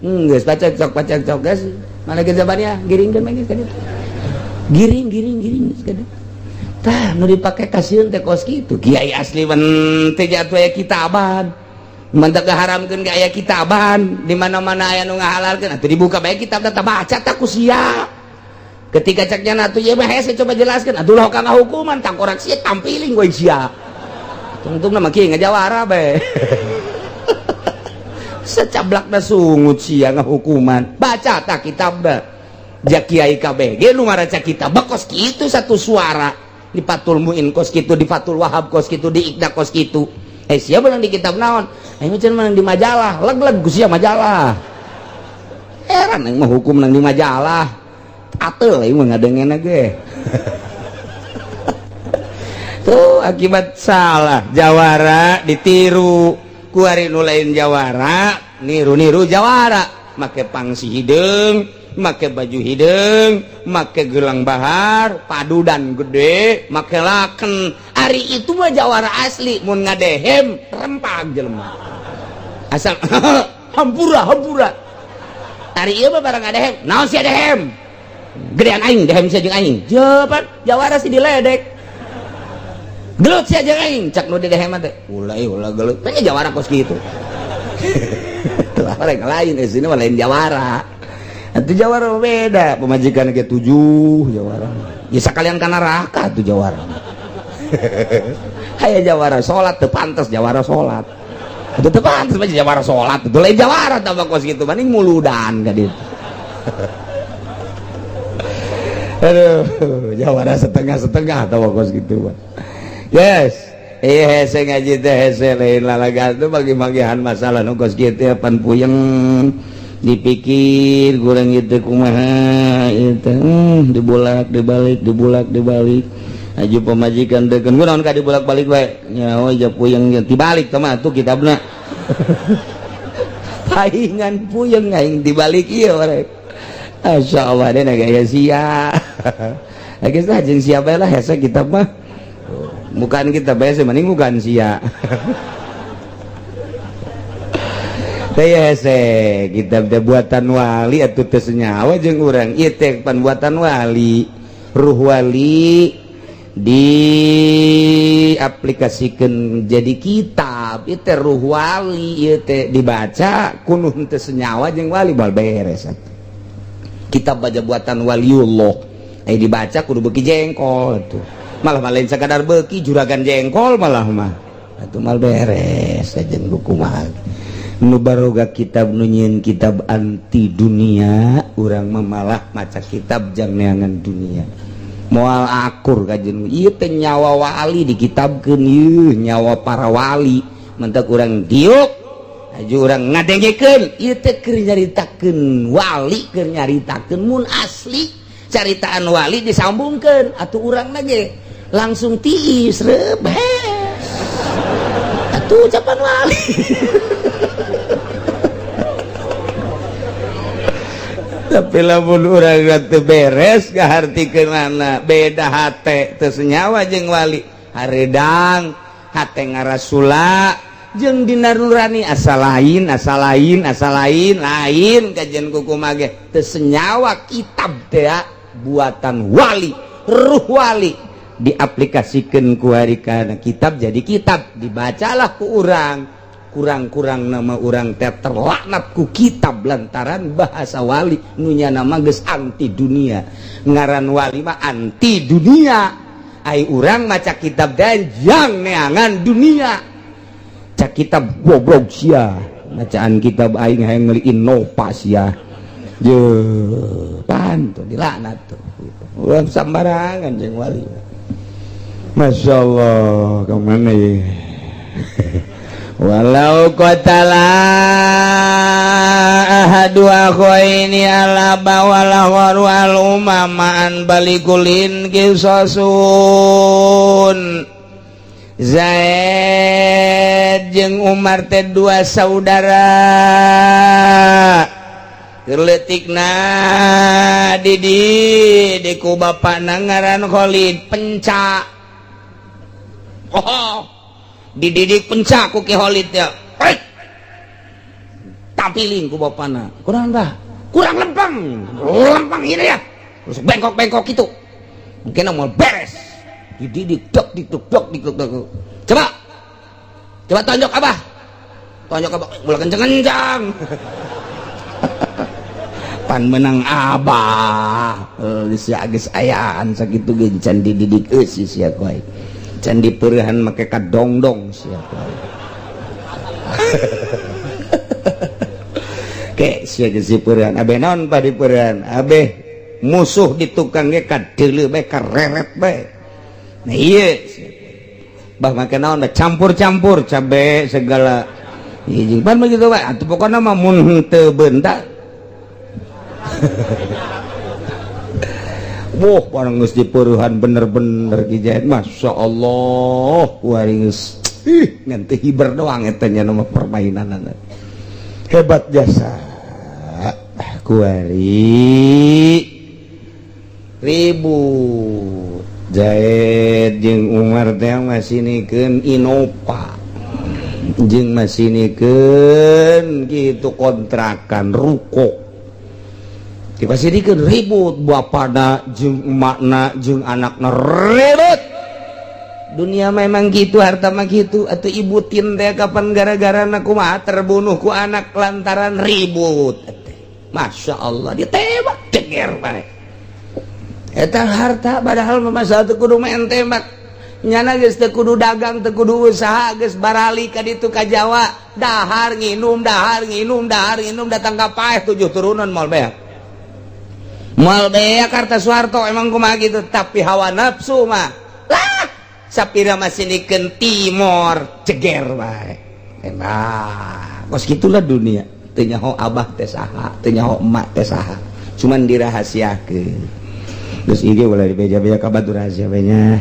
[SPEAKER 2] Geus pacak cok geus. Mana ge zabannya giringkeun mah geus ka ditu. Giring giring giring geus ka ditu. Tah nu dipake kasieun teh kos kitu. Kiai asli mah teu jatuh aya kitaban. Mantak haramkeun ge aya kitaban, di mana-mana aya nu ngahalalkeun atuh dibuka bae kitab teh baca tah ku sia. Ketika cek nya atuh ieu mah hese coba jelaskeun atuh lah ka ngahukuman tangkorak sia tampiling we sia. Tungtungna mah kieu ngajawara bae. Secablakna sungut sia ngahukuman. Baca tah kitabna. Ja kiai kabeh ge nu maraca kitab kos kitu satu suara. Di Fathul Muin kos kitu, di Fathul Wahab kos kitu, di Iqda kos kitu. Sia menang di kitab naon? Aing mah menang di majalah, leg-leg ku sia majalah. Heran aing mah hukum menang di majalah. Atel ieu mah ngadengena ge. Tuh akibat salah jawara ditiru kuari nu lain jawara niru-niru jawara make pangsi hideung, make baju hideung, make gelang bahar padudan gede, make laken. Ari itu mah jawara asli, mun ngadehem rempag jelema asal hampura hampura. Ari ieu mah barang ngadehem naon sia dehem gedean aing, dehem sia jeung aing jepan jawara sih diledek gelut sia jeung aing cak nu di dehem teh ulah ulah gelut tanya jawara kos kitu. Tuh orang lain di sini mah lain jawara. Itu jawara beda, pemajikan ke 7 jawara ya sekalian kana neraka tuh jawara. Aya jawara salat teu pantes, jawara salat itu teu pantes mah jawara salat itu lain jawara tambah kos kitu mending muludan ka ditu. Aduh, jawara setengah-setengah tambah kos kitu mah. Yes. Iya hese ngaji teh hese lain lalagan tuh bagi-bagian masalah nu kos kitu pan puyeng dipikir kurang gitu kumaha itu dibulak dibalik dibulak dibalik aju pemajikan deukeun kunaon ka dibulak balik bae nyaho ja puyeng dibalik teh mah atuh kitabna paingan puyeng aing dibalik ieu rek. Masyaallah deh gaya sia. Geus lah jeung sia bae lah hese kitab mah. Bukan kita bae mending bukan sia. Teh hese kitab teh buatan wali atuh teu senyawa jeung urang. Ieu teh pan buatan wali, ruh wali diaplikasikeun jadi kitab. Ieu teh ruh wali, ieu teh dibaca kunuh teu senyawa jeung wali bal beres atuh. Kitab baca buatan waliullah aya dibaca kudu beuki jengkol atuh. Malah lain sekadar beuki juragan jengkol malah mah atuh mal beres jeung kumaha nu baroga kitab nu nyieun kitab anti dunia urang mah malah maca kitab jang neangan dunia moal akur kajen ieu teh nyawa wali dikitabkeun ieu nyawa para wali mentak urang diuk aju urang ngadengekeun ieu teh keur nyaritakeun wali keur nyaritakeun mun asli caritaan wali disambungkeun atuh urang lagi langsung tiis rebes atuh ucapan wali. Tapi lamun urang teu beres kahartikeunana beda hate teu senyawa jeung wali haredang hate ngarasula jeung dina nurani asa lain asa lain asa lain lain kajian kuku mage teu senyawa kitab teh buatan wali ruh wali diaplikasikan ku hari kana kitab jadi kitab dibacalah ku urang kurang-kurang nama urang teh terlaknat ku kitab lantaran bahasa wali nunya nama geus anti dunia ngaran wali mah anti dunia ai urang maca kitab dan jang neangan dunia cak kitab goblok sia bacaan kitab aing hayang meuli Innova sia je pan tuh dilaknat tuh urang sambarangan jeung wali. Masya Allah kemana ya. Walau qatala ahadu akhaini ala bawala wal umamaan balikulin kisasun. Zaid jeung Umar teh dua saudara leutikna Didi di ku bapana ngaran Khalid pencak. Oh, dididik pencak ku Ki Khalid ya. Tampiling ku bapana. Kurang dah. Kurang lempang. Lempang ini ya. Terus bengkok-bengkok itu. Mungkin mau beres. Dididik dok dikdok dok dikdok dok. Coba. Coba tonjok Abah. Tonjok Abah ulah kenceng-kenceng. Pan menang Abah. Geus geus ayaan sakitu ge can dididik eusi sia koe. Can dipeurehan make kadongdong sia koe. Ke sia geus dipeurehan abeh naon pa dipeurehan? Abeh musuh di tukang ge kadeuleu bae kareret bae. Nah ieu bah make naon campur-campur cabe segala. Hiji pan begitu bae atuh pokona mah mun teu beunta. Wah, barang geus dipeuruhan bener-bener Ki Zaid, Masya Allah, kuari geus ih ngan teu hiber doang eta nya nama permainan hebat jasa. Kuari ribut Zaid jeung Umar teh masinikeun Innova jeung masinikeun gitu kontrakan ruko, dipasirikeun ribut bapana jeung emakna jeung anakna, ribut. Dunia memang gitu, harta mah gitu atau ibu tin teh kapan gara-gara kumaha terbunuh ku anak lantaran ribut. Masya Allah, ditembak deger bae eta harta, padahal mah teu kudu main tembak. Nyana geus teu kudu dagang, teu kudu usaha, geus barali ka ditu ka Jawa, dahar nginum, dahar nginum, dahar nginum, datang ka paeh tujuh turunan moal beak, moal beak harta Soeharto. Emang kumaha gitu, tapi hawa nafsu mah lah sapira masinikeun timor ceger bae. Enak kos gitulah dunia. Teu nyaho abah teh saha, teu nyaho emak teh saha, cuman dirahasiakeun. Terus ieu ulah dibeja-beja ka batur, rahasia bae nya.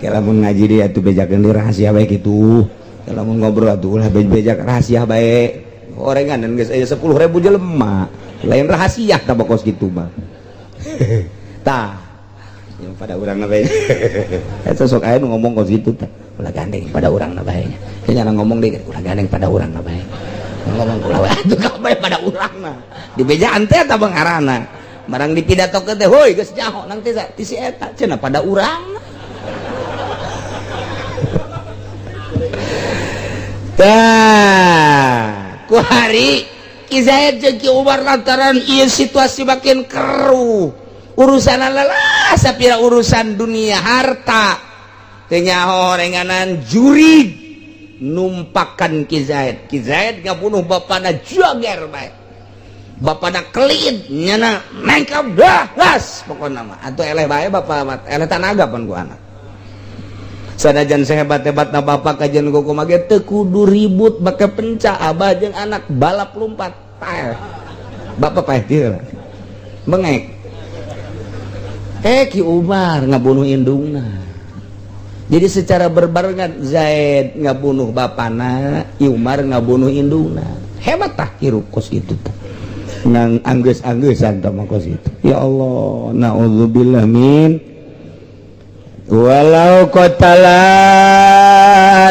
[SPEAKER 2] Lamun ngaji dia tuh bejakeun di rahasia bae kitu. Lamun ngobrol atuh ulah beja rahasia bae. Orengan geus aya 10.000 jelema. Lain rahasia tah kos kitu mah. Tah. Yang pada urang bae. Eta sok aya nu ngomong kos kitu tah. Ulah gandeng pada urang bae nya. Kayaknya ngomong deui, ulah gandeng pada urang bae. Ngomong ulah we atuh kabeh pada urang mah. Dibejaan teh eta bangarana. Barang dipidatokeun teh, heuy geus nyaho nang teh ti si eta cenah pada urang. Tah, ku hari Ki Zaid jeung Ki Umar lantaran ieu situasi makin keruh. Urusan lelah sapira urusan dunia harta. Teu nyaho renganan jurig numpakan Ki Zaid. Ki Zaid ngabunuh bapana joger bae. Bapana kelit nyana nengkap dah gas pokona mah. Atuh eleh bae bapa mah, eleh tanaga pan ku anak. Sanajan sehebat-hebatna bapak kajian kumaha ge teu kudu ribut make penca abah jeung anak balap lompat paeh. Bapak paeh dieu bengek. Ki Umar ngabunuh indungna. Jadi secara berbarengan Zaid ngabunuh bapana, Umar ngabunuh indungna. Hebat tah hirup kos itu tah. Nang anggeus-angeusan tah mah kos itu. Ya Allah, naudzubillah min walau qatala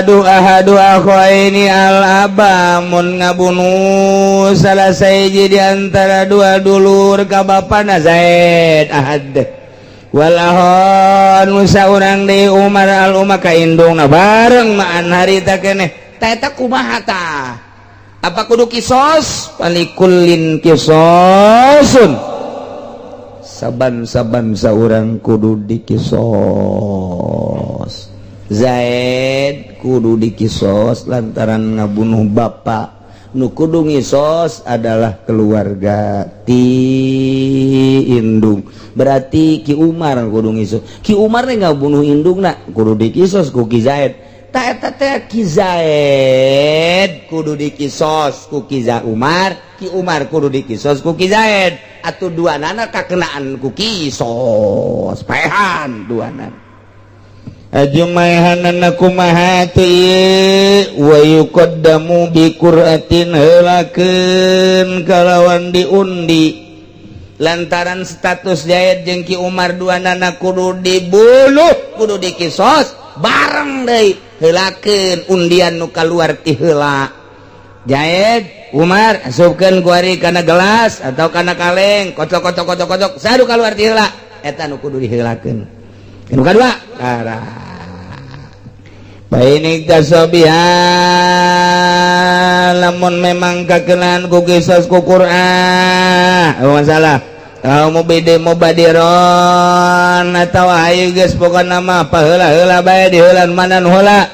[SPEAKER 2] ahadu akhaini al aba, mun ngabunuh salah sahiji di antara dua dulur ka bapana Zaid ahad walahon musa urang deui Umar al umma ka indungna bareng maan harita keneh ta eta kumaha tah? Apa kudu kisos? Palikullin kisosun, saban-saban saurang kudu dikisos. Zaid kudu dikisos lantaran ngabunuh bapak, nu kudu ngisos adalah keluarga ti indung, berarti Ki Umar kudu ngisos. Ki Umar nih ngabunuh indungna kudu dikisos ku Ki Zaid. Ta eta teh Ki Zaid kudu dikisos ku Ki Umar, Ki Umar kudu dikisos ku Ki Zaid, atuh dua nana kakenaan ku kisos, paehan dua nana. Ajumaehanana kumaha teu ieu? Wa yuqaddamu bi qur'atin, heulakeun kalawan diundi lantaran status Zaid jeung Ki Umar dua nana kudu dibunuh, kudu dikisos bareng deui, heulakeun undian nu kaluar ti heula. Zaid Umar asupkeun kuari kana gelas atau kana kaleng, kocok kocok kocok kocok, sadu kaluar ti heula eta nu kudu diheulakeun. Nu kadua tara Bainik tasobiha, lamun memang kakenaan ku kisos ku Quran, oh, masalah kalau mau bede mau badiron atau ayo geus pokona mah paheula heula bae diheulan mana nu heula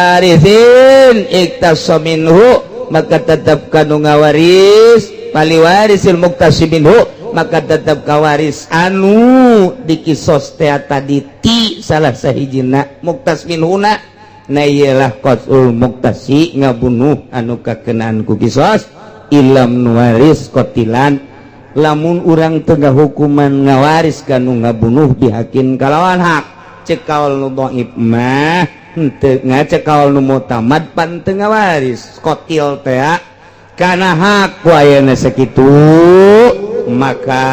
[SPEAKER 2] warisin iktasa minhu, maka tetap kanu ngawaris paliwarisil muktasi minhu, maka tetap kawaris anu dikisos teh tadi ti salah sahijina muktas minhuna. Na iyalah qatul muktasi, ngabunuh anu kakenaan ku kisos, ilam nuwaris kotilan. Lamun urang tengah hukuman ngawaris ka nu ngabunuh bihakin kalawan hak, cek kaul nu dhaif mah henteu, ngacek kaul nu mutamad pan teu ngawaris kotil teh kana hak. Ku ayeuna sakitu maka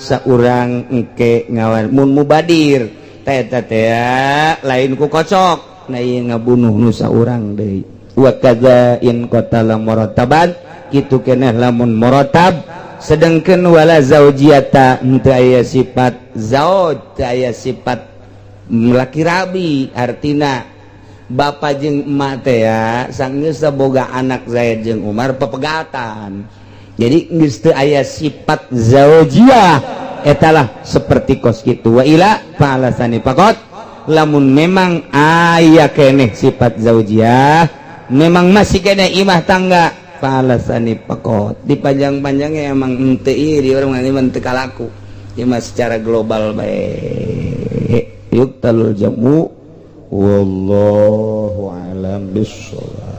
[SPEAKER 2] saurang engke ngawar mun mubadir teh teh lain ku kocok. Nah, ieu ngabunuh nu saurang deui. Wa kadza in qatala murataban, kitu keneh lamun muratab. Sedangkan wala zaujiyata, henteu aya sifat zauj, teu aya sifat laki rabi, artina bapak jeung emak teh ya sanggeus boga anak. Zaid jeung Umar pepegatan, jadi geus teu aya sifat zaujiyah. Etalah seperti kos kitu. Wa ila fa'alasani faqat, lamun memang aya keneh sifat zaujiyah, memang masih keneh imah tangga, fa'alasani faqat. Dipanjang-panjangnya emang henteu ieu di urang mah teu kalaku ieu mah secara global bae. Yuqtalul jamu, wallahu alam bissawab.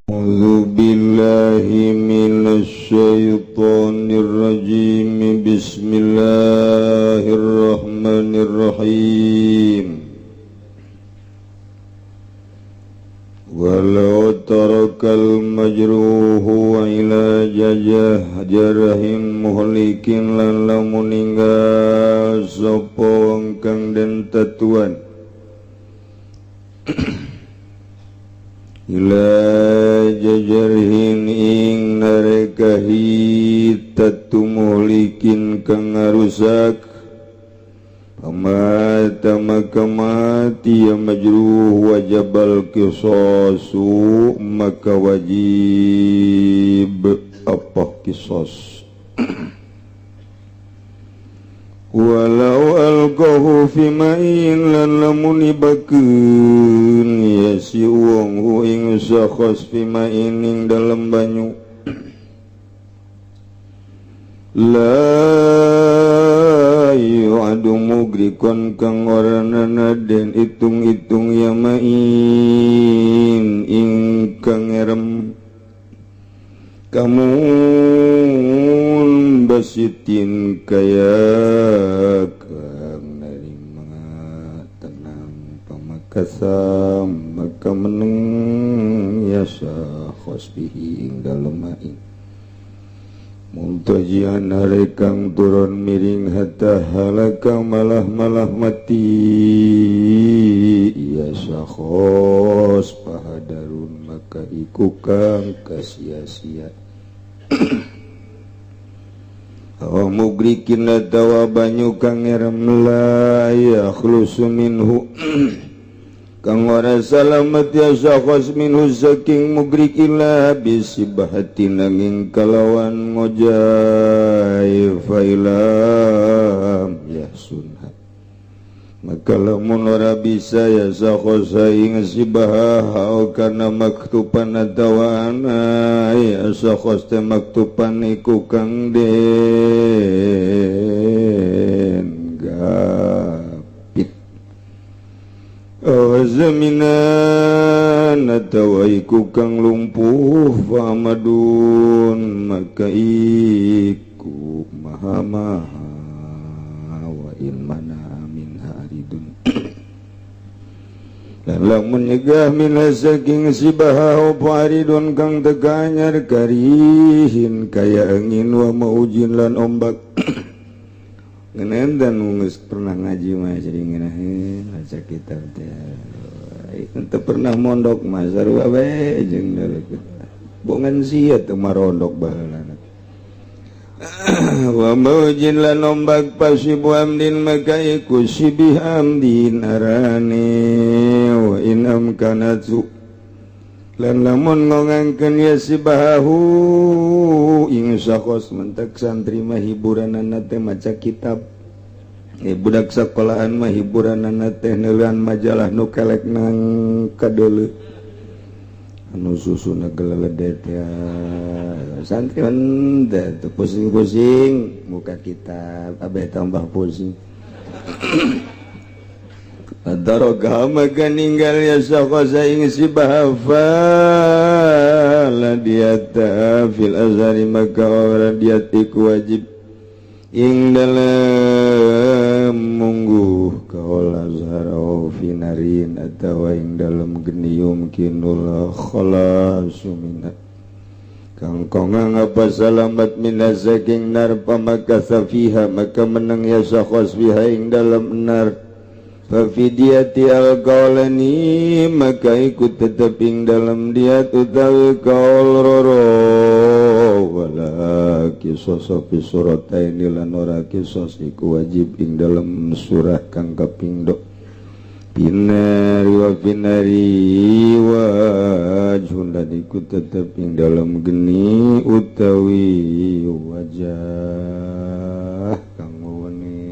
[SPEAKER 3] أعوذ بالله من الشيطان الرجيم. بسم الله الرحمن الرحيم. ولو ترك المجروح علاج جرح مهلك lan lamun ninggal sapa wong kang den tatuan ila jajarhin ing narekahi tatu muhlikin kang ngarusak. Pamata maka mati ya majruh, wajabal kisasu, maka wajib apa kisos. Walau alqahu fi ma'in lan lamun ibakeun ya si wong hu ing sakhos fi ma'in ing dalem banyu la yu'adu mugrikon kang ora nana den itung-itung ya ma'in ingkang ngerem kamun basitin kaya kang narima tenang pamakasam maka meneng ya sakhos bihi ing dalem ma'in muntajian kang turun miring hatta halaka malah-malah mati ya sakhos pahadarun maka iku kang kasia-sia. Aw mugrikin atawa banyu kang ngerem la yakhlusu minhu kang ora salamet ya sakhos minhu saking mugrik illa bisibahati nanging kalawan ngojai failam yahsunha maka lamun ora bisa ya sakhos ing sibaha kana maktuban atawa ana ya sakhos teh maktuban iku kang den gapit zaminan atawa iku kang lumpuh famadun maka iku maha-maha wa in mana min haridun lan lamun nyegah min saking sibaha apa aridun kang teganyar karihin kaya angin wa maujin lan ombak. Ngenen dan geus pernah ngaji mah jadi ngeunaheun maca kitab teh. Teu pernah mondok mah sarua bae jeung bongan sia teu marondok baheula. Wa maujin lan ombak pasibu amdin maka iku sibih amdin arane wa in amkanatu lan lamun ngongangkeun ya sibahu ing sakhos. Mentek santri mah hiburanana teh maca kitab, budak sekolahan mah hiburanana teh neuleun majalah nu kelek nang kadeuleu anu susuna geleledet ya. Santri henteu teu pusing-pusing muka kitab abeh tambah pusing. Daroga maka ninggal ya sakhos ing sibaha Fala diata fil azhari maka ora diat iku wajib ing dalem mungguh kaul azhar au finarin atawa ing dalem geni yumkinul khalasu minha kang kongang apa salamat minha saking nar pamakatha fiha maka menang ya sakhos fiha ing dalem nar fafidiyati al-qawlani maka ikut tetep ing dalam diat utawi kaul roro wala kisos fi surataini lan ora kisos iku wajib ing dalam surah kang kaping do binari wa binari wajhun lan iku tetep ing dalam geni utawi wajah kang wene.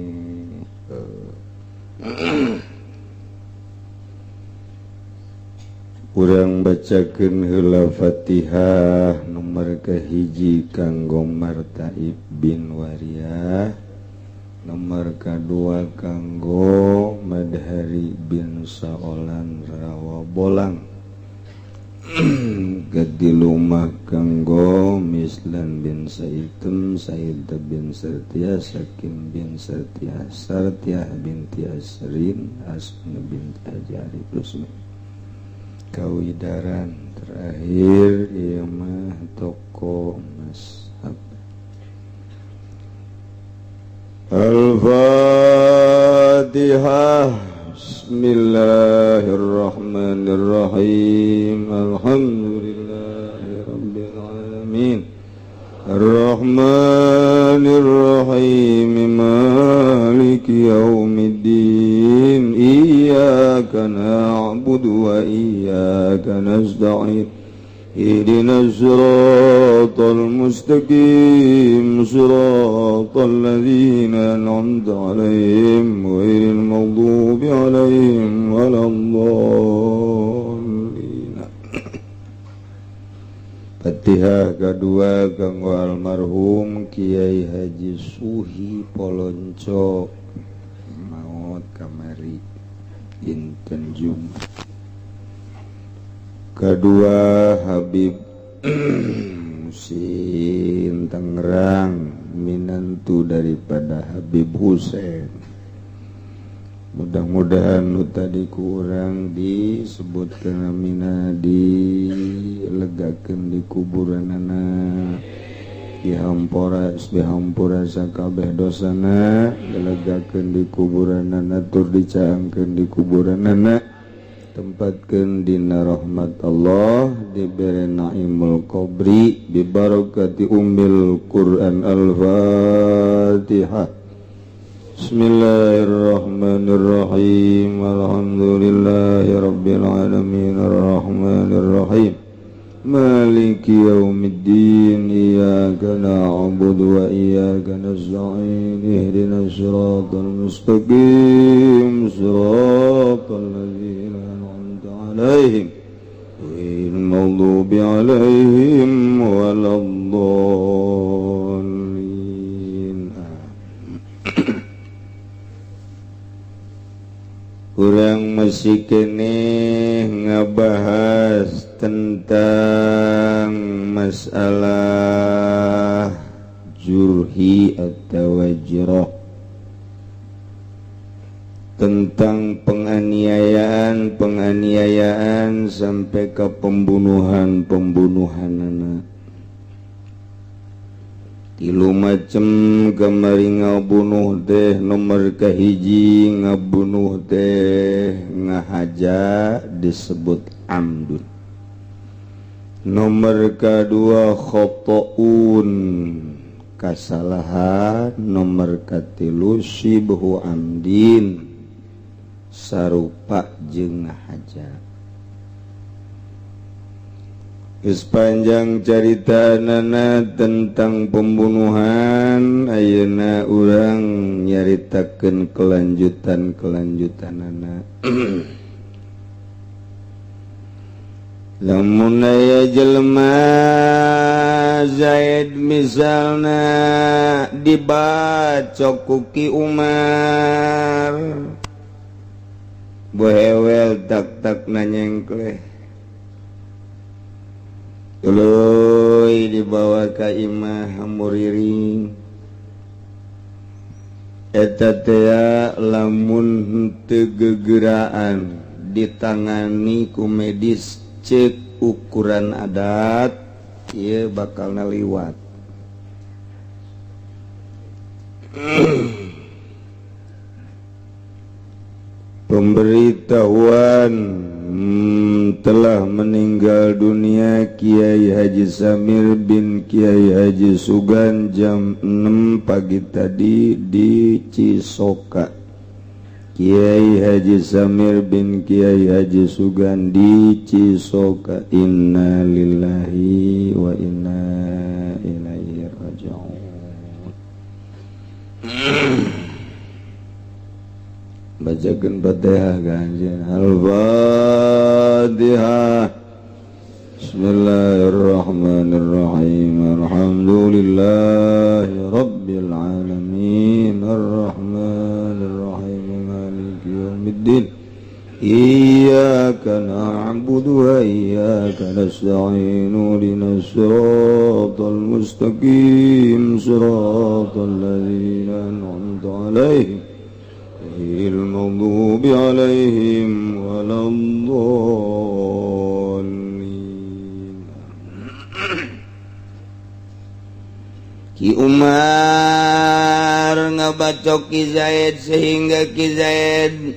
[SPEAKER 3] Urang bacakeun heula Fatihah nomor kahiji kanggo Martaib bin Wariyah, nomor kedua kanggo Madhari bin Saolan Rawa Bolang, katilu mah kanggo Mislan bin Saitem, Said bin Sartiah, Sakim bin Sartiah, Sartiah binti Asrin, Asna binti Haji Arif Rusmi. Kawidaran terakhir ieu mah toko emas. Al-Fatihah. Bismillahirrahmanirrahim. Alhamdulillahi rabbil alamin. Arrahmanirrahim. Maliki yaumiddin. Iyyaka na'budu wa iyyaka nasta'in. Ihdinas siratal mustaqim, siratal ladzina an'amta 'alaihim ghairil maghdubi 'alaihim waladdallin. Fatihah kedua kanggo almarhum Kiai Haji Suhi Polonco maot kamari dinten Jumat. Kedua Habib Musin Tangerang, minantu daripada Habib Husein. Mudah-mudahan nu tadi kurang disebutkeun amina dilegakeun di kuburanana, dihampura dihampura sakabeh dosana, dilegakeun di kuburanana tur dicaangkeun di kuburanana, tempatkeun dina rahmat Allah, dibere naimul qabri bi barakati ummil Quran. Al-Fatihah. Bismillahirrahmanirrahim. Alhamdulillahi rabbil alamin. Arrahmanirrahim. Maliki yaumiddin. Iyyaka na'budu wa iyyaka nasta'in. Ihdinas siratal mustaqim, siratal ladzina an'amta 'alaihim ghairil maghdubi 'alaihim waladdallin. Urang masih keneh ngabahas tentang masalah jurhi atau wajroh, tentang penganiayaan sampai ke pembunuhan anak. Tilu macem kamari ngabunuh teh, nomor kahiji ngabunuh teh ngahaja disebut amdun, nomor kedua khotoun kasalahan, nomor katilu sibhu amdin sarupa jeung ngahaja. Sepanjang carita nana tentang pembunuhan, ayeuna urang nyaritakeun kelanjutan-kelanjutanana. Lamun aya jelema Zaid misalna dibacok ku Ki Umar, bohewel tak-tak nanyengkleh. Tuluy dibawa ka imah muriring eta teh lamun henteu gegeraan ditangani ku medis cek ukuran adat ieu bakal naliwat. Pemberitahuan telah meninggal dunia Kiai Haji Samir bin Kiai Haji Sugan jam 6 pagi tadi di Cisoka. Kiai Haji Samir bin Kiai Haji Sugan di Cisoka. Inna lillahi wa inna ilaihi raji'un. Bacakeun Fatihah kanjeng. Al-Fatihah. Bismillahirrahmanirrahim. Alhamdulillahi rabbil alamin. Arrahmanirrahim. Maliki yaumiddin. Iyyaka na'budu wa iyyaka nasta'in. Ihdinas siratal mustaqim. Siratal ladzina an'amta 'alaihim ghairil maghdubi 'alaihim waladdallin.
[SPEAKER 2] Ki Umar ngabacok Ki Zaid sehingga Ki Zaid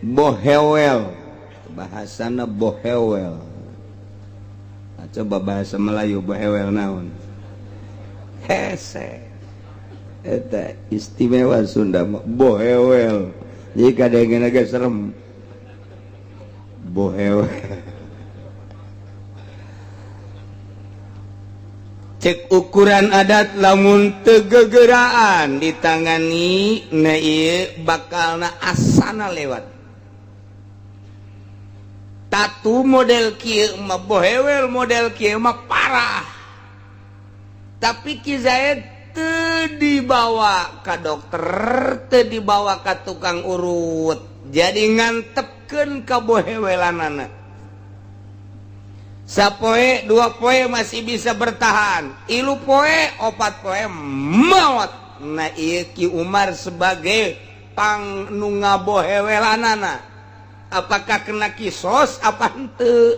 [SPEAKER 2] bohewel. Bahasana bohewel. Nah, coba bahasa Melayu bohewel naon? Hese. Eta istimewa Sunda mah bohewel. Jadi kadang-kadang agak serem. Bohewel. Cek ukuran adat lamun tegegeraan ditangani na ieu bakalna asana lewat. Tatu model kieu mah bohewel, model kieu mah parah. Tapi Ki Zaid teu dibawa ka dokter, teu dibawa ka tukang urut. Jadi ngantepkeun ka bohewelanana. Sapoe dua poe masih bisa bertahan, ilu poe opat poe maut. Nah ieu Ki Umar sebagai pang nu ngabohewelanana, apakah kena kisos apa henteu?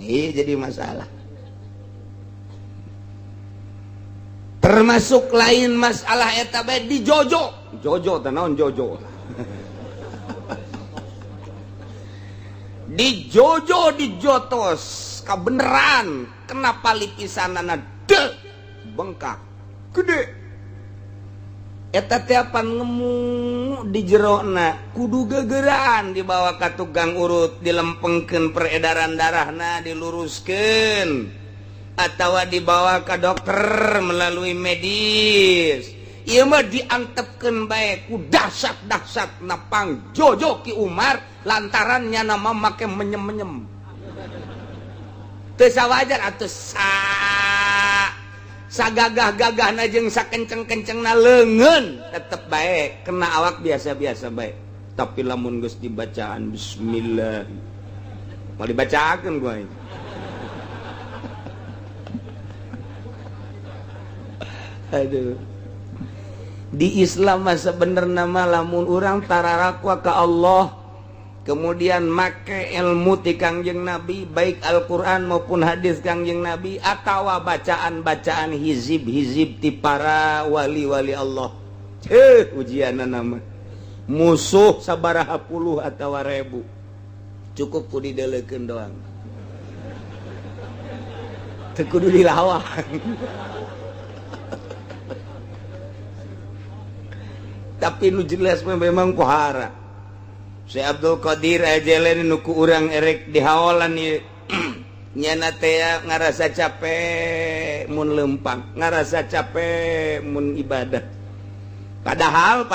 [SPEAKER 2] Ieu jadi masalah. Termasuk lain masalah eta bae di jojo. Jojo teh naon jojo? Di jojo dijotos kabeneran, kenapa lipisanana de bengkak gede. Eta teh apan ngemu di jerona kudu gegeraan dibawa ka tukang urut, dilempengkeun peredaran darahna, diluruskeun atawa dibawa ka dokter melalui medis. Ieu mah diantepkeun bae ku dahsyat-dahsyat napang jojo Ki Umar lantaran nya nama make menyem-menyem. Teu sawajar atuh sagagah-gagahna jeung sakenceng-kencengna leungeun tetep bae kena awak biasa-biasa bae. Tapi lamun geus dibacaan bismillah mau dibacakeun gua ini. Aduh. Di Islam mah sebenarnya mah lamun urang tararakwa ka Allah kemudian make ilmu ti Kangjeng Nabi baik Al-Qur'an maupun hadis Kangjeng Nabi atawa bacaan-bacaan hizib-hizib ti para wali-wali Allah. Ujianna mah musuh sabaraha puluh atawa ribu cukup ku didelekeun doang. Teu kudu dilawan. Tapi nu jelas memang pohara. Syekh Abdul Qadir Al-Jailani nu ku urang erek dihaolan ieu. Nyana teh ngarasa capek mun lempang, ngarasa capek mun ibadah. Padahal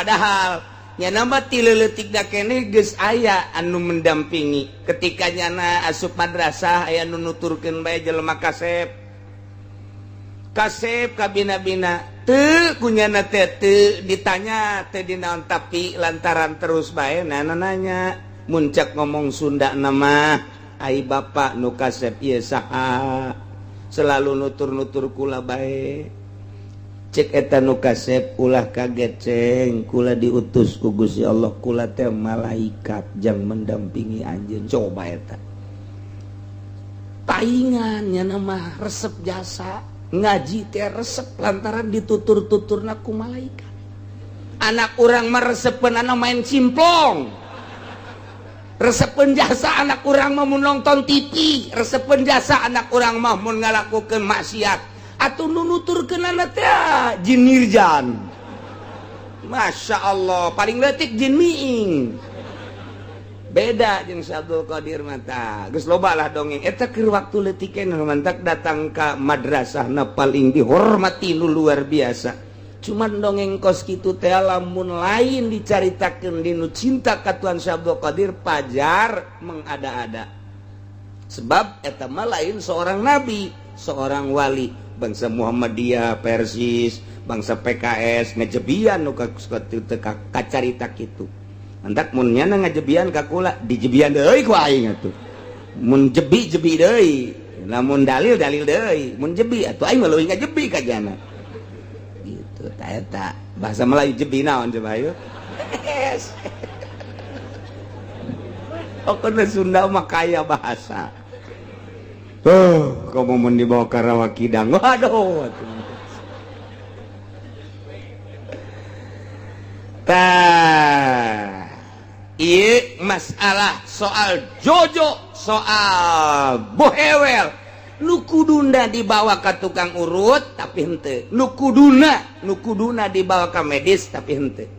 [SPEAKER 2] nyana mah ti leutik da keneh geus aya anu mendampingi. Ketika nyana asup madrasah aya nu nuturkeun bae jelema kasep. Kasep kabina-bina teu kunyana teh teu ditanya teu dinaon tapi lantaran terus bae nana nanya muncak ngomong Sunda nama ai bapak nu kasep ieu saha Selalu nutur-nutur kula bae. Cek eta nu kasep, ulah kaget, ceng, kula diutus ku Gusti Allah, kula teh malaikat jang mendampingi anjeun. Coba eta paingan nya nama resep jasa ngaji teh, resep lantaran ditutur-tuturna ku malaikat. Anak urang mah resepeun anak main cimplong, resepeun jasa anak urang mah mun nonton TV, resepeun jasa anak urang mah mun ngalakukeun maksiat. Atuh nu nuturkeunana teh jin nirjan, Masya Allah, paling leutik jin miing, beda jeung Syekh Abdul Qadir mata. Geus loba lah dongeng eta keur waktu leutik keneh. Mantak datang ka madrasah na paling dihormati nu luar biasa. Cuman dongeng kos kitu teh lamun lain dicaritakeun dinu cinta ka Tuan Syekh Abdul Qadir, pajar mengada-ada, sebab eta mah lain seorang nabi, seorang wali. Bangsa Muhammadiyah, Persis, bangsa PKS ngejebian nu kacarita kitu. Mantak mun nyana ngajebian ka kula, dijebian deui ku aing atuh. Mun jebi, jebi deui, lamun dalil, dalil deui. Mun jebi atuh aing mah leuwih ngajebi ka jana gitu. Ta eta bahasa Melayu jebi naon coba? Ayo. Oh, karena Sunda mah kaya bahasa. Oh, kamu mau dibawa ke Rawa Kidang. Waduh. Tah. Iya, masalah soal jojo, soal bohewel. Nu kuduna dibawa ke tukang urut tapi henteu. Nu kuduna dibawa ke medis tapi henteu.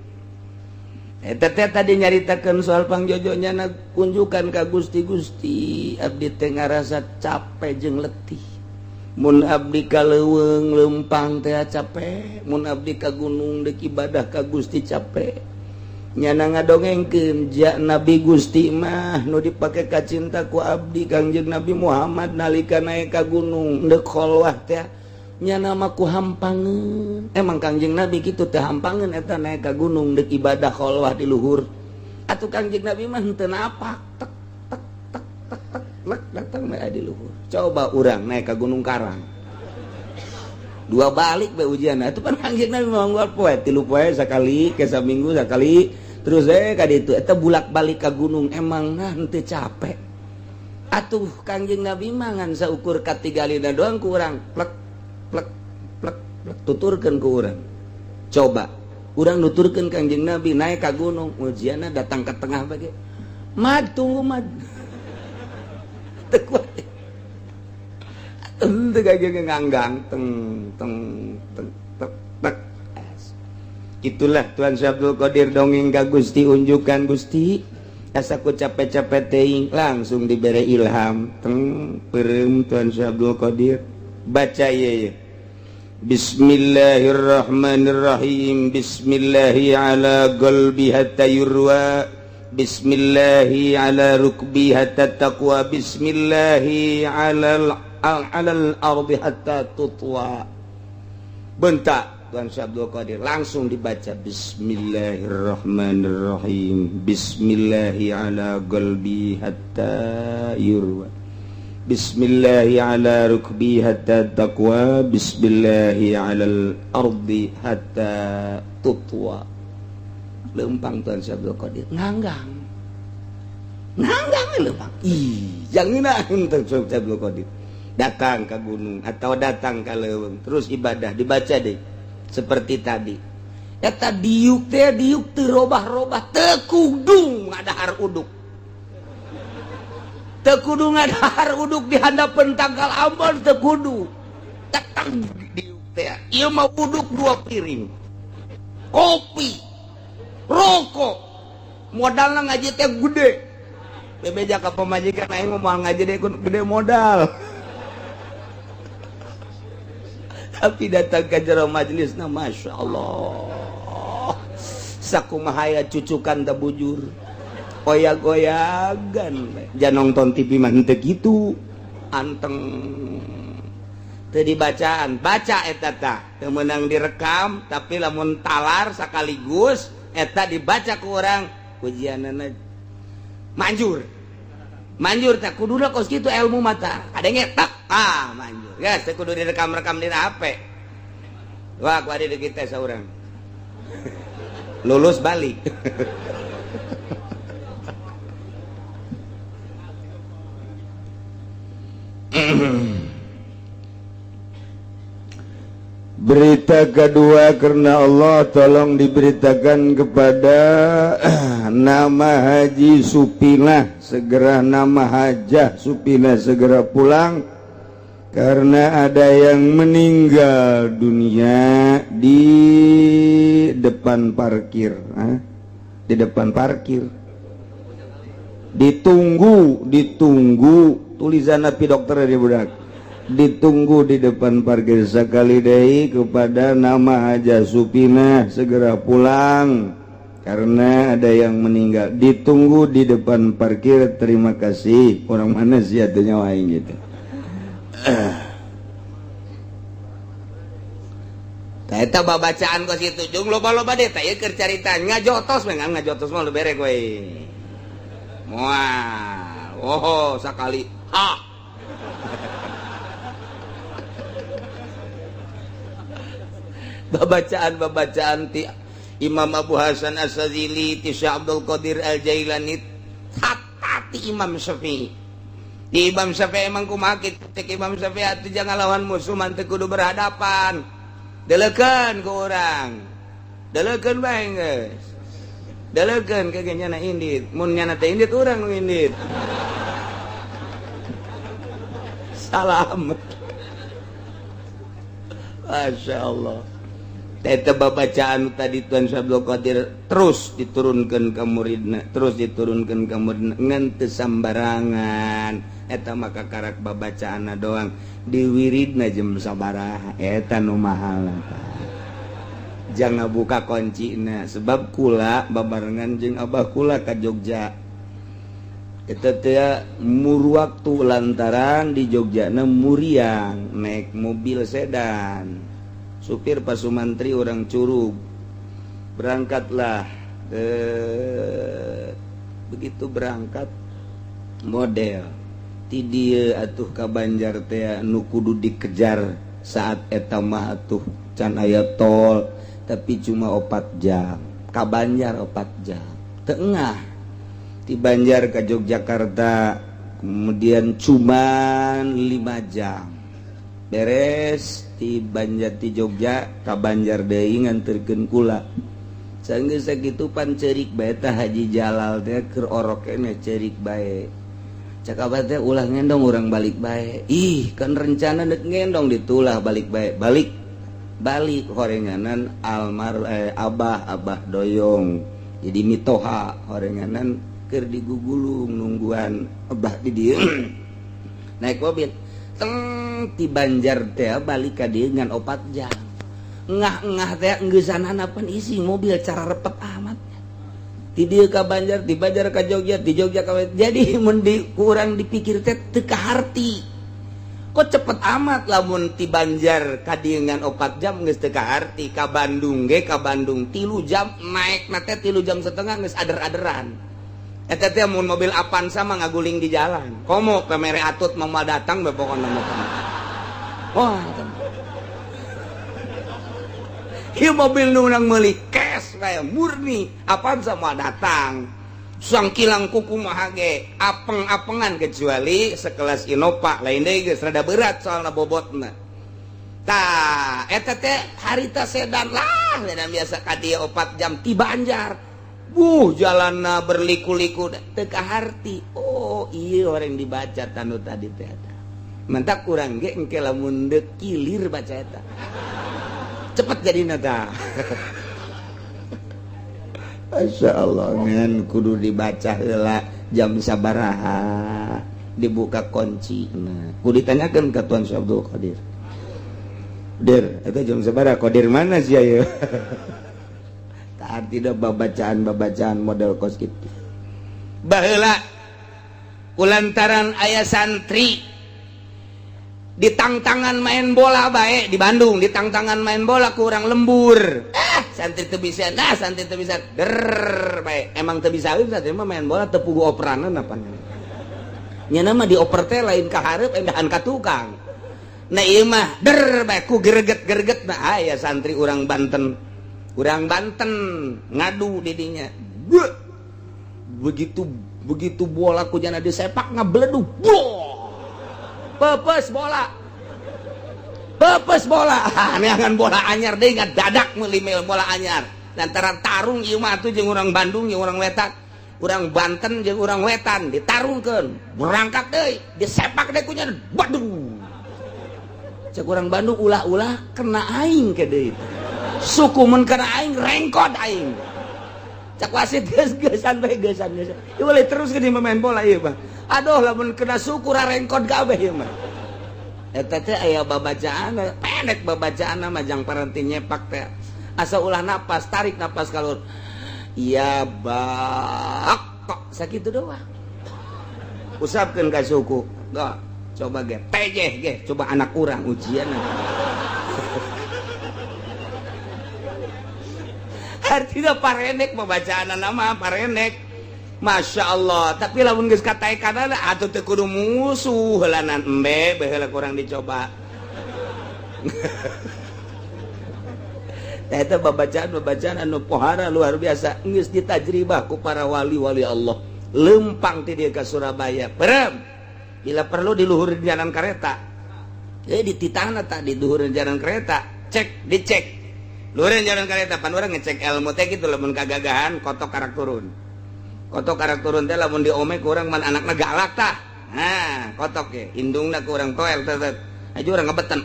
[SPEAKER 2] Eta teh tadi nyaritakeun soal pangjojonya na kunjukan ka Gusti. Gusti, abdi teh ngarasa capek jeung letih. Mun abdi ka leuweung lempang teh capek, mun abdi ka gunung deuk ibadah ka Gusti capek. Nyana ngadongengkeun ja Nabi Gusti mah nu dipake kacinta ku abdi, Kangjeng Nabi Muhammad, nalika naik ka gunung deuk kholwah teh nyana mah ku hampangeun. Emang Kangjeng Nabi kitu teh hampangeun eta naik ka gunung deuk ibadah kholwah di luhur? Atuh Kangjeng Nabi mah henteu napak, tek tek tek tek tek lek datang bae di luhur. Coba urang naik ka Gunung Karang, dua balik be ujian. Itu kan Kangjeng Nabi mah unggal poe, 3 poe sekali, ke saminggu sekali, terus ka ditu eta bulak-balik ka gunung, emang nah henteu capek? Atuh Kangjeng Nabi mah ngan saukur katinggalina doang ku urang, plek plek plek plek, tuturkeun ku urang. Coba urang nuturkeun Kangjeng Nabi naik ka gunung, ujianna datang ke tengah bage, "Mad, tunggu, mad." Teu kuat. Teu kaya nganggang, teng teng teng tek tek. Itulah Tuan Syekh Abdul Qadir dongeng ka Gusti, unjukan Gusti, asa ku capek-capek teuing. Langsung diberi ilham, teng, peureum Tuan Syekh Abdul Qadir baca ieu ye. Bismillahirrahmanirrahim. Bismillahi ala qalbi hatta yurwa, Bismillahi ala rukbi hatta taqwa, Bismillahi ala ardi hatta tutwa. Bentak Tuan Syekh Abdul Qadir langsung dibaca Bismillahirrahmanirrahim. Bismillahi ala qalbi hatta yurwa, Bismillahi ala rukbi hatta taqwa, Bismillahi ala ardi hatta tutwa. Lempang Tuan Syekh Abdul Qadir nganggang nganggang lempang. Ih, jangan Tuan Syekh Abdul Qadir datang ke gunung atau datang ke leuweung, terus ibadah, dibaca deh seperti tadi. Eta diuk teh diuk teu robah-robah, teu kudu ngadahar uduk, teu kudu ngadahar uduk di handapeun tangkal ambon, teu kudu. Datang diuk teh ieu mah uduk dua piring kopi, rokok, modalna ngaji teh gede. Bebeja ka pamajikan, "Aing mah moal ngaji deh, gede modal." Tapi datang ke jero majelis na, Masya Allah, sakumaha cucukan teu bujur, oyag-oyagan. Jangan nonton TV mah henteu kitu, anteng teu dibacaan. Baca eta tah teu meunang direkam, tapi lamun talar sekaligus eta dibaca ku urang, ujianana manjur manjur. Tak kuduna kos kitu ilmu mata kadenge tak ah manjur. Geus teu kudu direkam-rekam dina HP. Wah, ku adi kita saurang. Lulus balik.
[SPEAKER 3] Berita kedua karena Allah tolong diberitakan kepada nama Haji Supinah, segera nama Hajah Supinah segera pulang karena ada yang meninggal dunia di depan parkir. Hah? Di depan parkir. Ditunggu, ditunggu tulisan napi dokter di budak. Ditunggu di depan parkir sekali deui kepada nama Hajah Supinah segera pulang karena ada yang meninggal. Ditunggu di depan parkir, terima kasih. Orang mana sih atunya aing gitu.
[SPEAKER 2] Tah eta babacaan kos kitu jeung loba-loba deh tah ieu keur carita ngajotos we ngajotos mah lu berek we. Moal. Oh, sakali. Ha. Babacaan-babacaan ti Imam Abu Hasan As-Sazili, ti Syekh Abdul Qadir Al-Jailani, hatta ti Imam Syafi'i. Di Imam Syafi'i emang kumaha kitu cek Imam Syafi'i atuh jangan lawan musuh mah teu kudu berhadapan. Deleukeun ku urang. Deleukeun bae geus. Deleukeun ke ge nyana indit. Mun nyana teh indit urang nu indit. Salam. Masya Allah. Eta babacaan tadi Tuan Syekh Abdul Qadir terus diturunkan ke muridna, terus diturunkan ke muridna ngan teu sambarangan. Eta maka karak babacaanna doang diwiridna jeung sabaraha eta nu mahalna. Jangan buka kuncina sebab kula babarengan jeung abah kula ka Jogja. Eta teh mur waktu lantaran di Jogjana muriang naik mobil sedan. Supir Pak Sumantri orang Curug berangkatlah, begitu berangkat model ti dieu atuh ka Banjar teh nu kudu dikejar saat eta mah atuh can aya tol tapi cuma 4 jam ka Banjar 4 jam tengah ti Banjar ka Yogyakarta kemudian cuman 5 jam beres ti Banjar ti Jogja ka Banjar deui nganterkeun kula. Sanggeus sakitu pan ceurik bae tah Haji Jalal teh keur orok keneh ceurik bae. Cak abah teh ulah ngendong urang balik bae. Ih, kan rencana deuk ngendong ditulah balik bae. Balik. Balik horenganan almar abah doyong. Jadi mitoha horenganan keur digugulung nungguan abah di dieu. Naik mobil. Teng ti Banjar teh balik ka dieu ngan 4 jam. Ngah-ngah teh engeusanana pan isi mobil cara repet amat. Ti dieu ka Banjar, ti Banjar ka Jogja, ti Jogja ka Banjar. Jadi mun di kurang dipikir teh teu kaharti. Kok cepet amat lamun ti Banjar ka dieu ngan 4 jam geus teu kaharti, ka Bandung ge ka Bandung 3 jam naik na teh 3 jam setengah geus ader-aderan. Eta teh mun mobil Avanza mah ngaguling di jalan. Komo pamere atut mau datang be pokona mah. Wah, ieu mobil nu urang meuli cash kayak murni Avanza mah datang. Sangkilang kuku mah ge apeng-apengan kecuali sekelas Innova lain deui geus rada berat soalna bobotna. Tah, eta teh harita sedan lah, sedan biasa ka dieu 4 jam ti Banjar. Jalanna berliku-liku teu kaharti. Oh, iya orang dibaca tanu tadi teh eta. Mentak kurang ge engke lamun deuk kilir baca eta. Cepet jadina tah. Masya Allah ngan kudu dibaca heula jam sabaraha dibuka kunci. Nah, kudu ditanyakeun ka Tuan Syekh Abdul Qadir. Dir, eta jam sabaraha Qadir mana sih ayeuna? Tidak babacaan-babacaan model kos gitu. Baheula kulantaran aya santri ditangtangan main bola bae di Bandung, ditangtangan main bola kurang lembur. Santri teu bisa, nah santri teu bisa. Der bae. Emang teu bisa santri mah main bola teu pugu operanan apa. Nya mah dioper teh lain ka hareup endahan ka tukang. Nah ieu mah der bae ku greget-greget nah aya santri urang Banten. Urang Banten ngadu di dinya. Begitu begitu bola ku jana disepak ngabledug. Pepes bola. Pepes bola. Neangan bola anyar deui ngadadak meuli bola anyar. Lantaran tarung ieu mah atuh jeung urang Bandung jeung urang Wetan. Urang Banten jeung urang Wetan ditarungkeun. Berangkat deui, disepak deui ku nya. Waduh. Cek urang Bandung ulah-ulah kena aing ke deui. Suku mun kena aing rengkod aing. Cak wasit geus geusan bae geusan geusan. Ieu boleh terus ke pemain bola ieu mah. Aduh lamun kena suku rarengkod kabeh ieu mah. Eta teh aya babacaan, pendek babacaan mah jang paranti nyepak teh. Asa ulah napas, tarik napas kalur. Ya bak kok sakitu doang. Usapkeun ka suku. Doh, coba ge pejeh ge, coba anak urang ujian. Artinya parenek pembacaan nama parenek. Masya Allah, tapi lamun geus kataekanana atuh teu kudu musuh heulanan embe baheula kurang dicoba. Tah eta babacaan-babacaan anu pohara luar biasa geus ditajribah ku para wali-wali Allah. Lempang ti dieu ka Surabaya. Perem. Bila perlu di luhur jalan kereta. Dititahna tak di luhur jalan kereta. Cek, dicek. Luhur jalan kereta pan urang ngecek ilmu teh kitu lamun kagagahan kotok karak turun. Kotok karak turun teh lamun diome ku urang man anakna galak tah. Nah, kotok ge indungna ku urang toel teh. Aja urang ngebetan.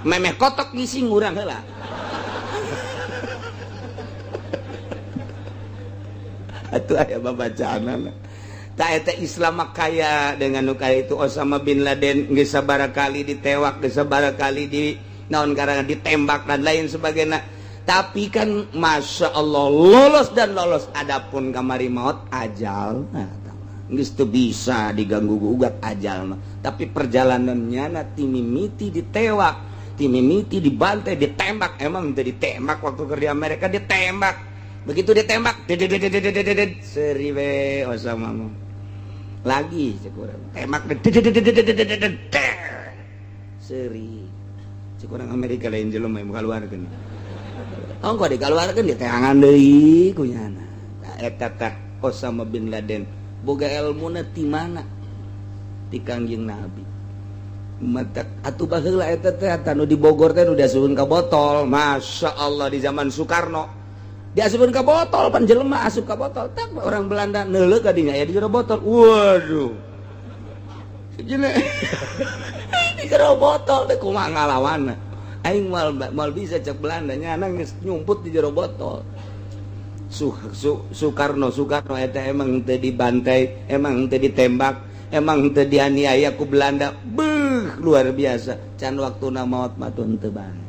[SPEAKER 2] Memeh kotok ngising urang heula. Atuh aya babacaanana. Tah eta Islam mah kaya dengan nu kaya itu Osama bin Laden geus sabaraha kali ditewak, geus sabaraha kali di naon karena ditembak dan lain sebagainya. Tapi kan Masya Allah lolos dan lolos. Adapun kamari maut ajal nah, geus teu bisa diganggu gugat ajal mah. Tapi perjalanannya na timimiti ditewak, timimiti dibantai, ditembak. Emang teu ditembak waktu keur di Amerika ditembak. Begitu ditembak seri we Osama mah. Lagi cek urang tembak seri. Cek urang Amerika lain jelema yang kaluarkeun. Oh, kok dikaluarkeun diteangan deui ku nyana. Tah eta tah Osama bin Laden boga elmuna ti mana? Ti Kangjeng Nabi. Matak atuh baheula eta teh anu di Bogor teh nu diasupkeun ka botol. Masya Allah di zaman Soekarno. Diasupkeun ka botol pan jelema asup ka botol. Tak orang Belanda neuleuh ka dinya aya di jero botol. Waduh. Sejeuna di jero botol teh kumaha ngalawanna. Aing moal bisa cek Belanda nyana geus nyumput di jero botol. Soekarno eta emang teu dibantai, emang teu ditembak, emang teu dianiaya ku Belanda. Beuh, luar biasa. Can waktuna maot mah teu bae.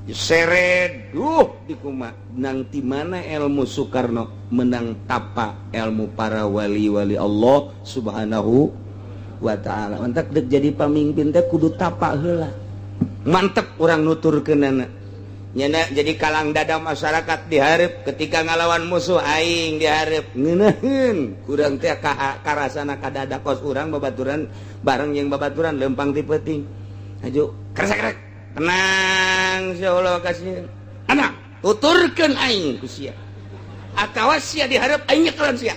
[SPEAKER 2] Seret, duh dikuma nang ti mana ilmu Soekarno menang tapa ilmu para wali-wali Allah Subhanahu wa taala. Mantak deuk jadi pamimpin teh kudu tapa heula. Mantep urang nuturkeunana. Nyana jadi kalang dada masyarakat dihareup ketika ngalawan musuh aing dihareup ngeunaheun kurang teh karasana ka dada kos urang babaturan bareng jeung babaturan lempang ti peuting. Hayu kresek-krek tenang insyaallah kasih anak tuturkeun aing ku sia atawa sia dihareup aing nyekelan sia.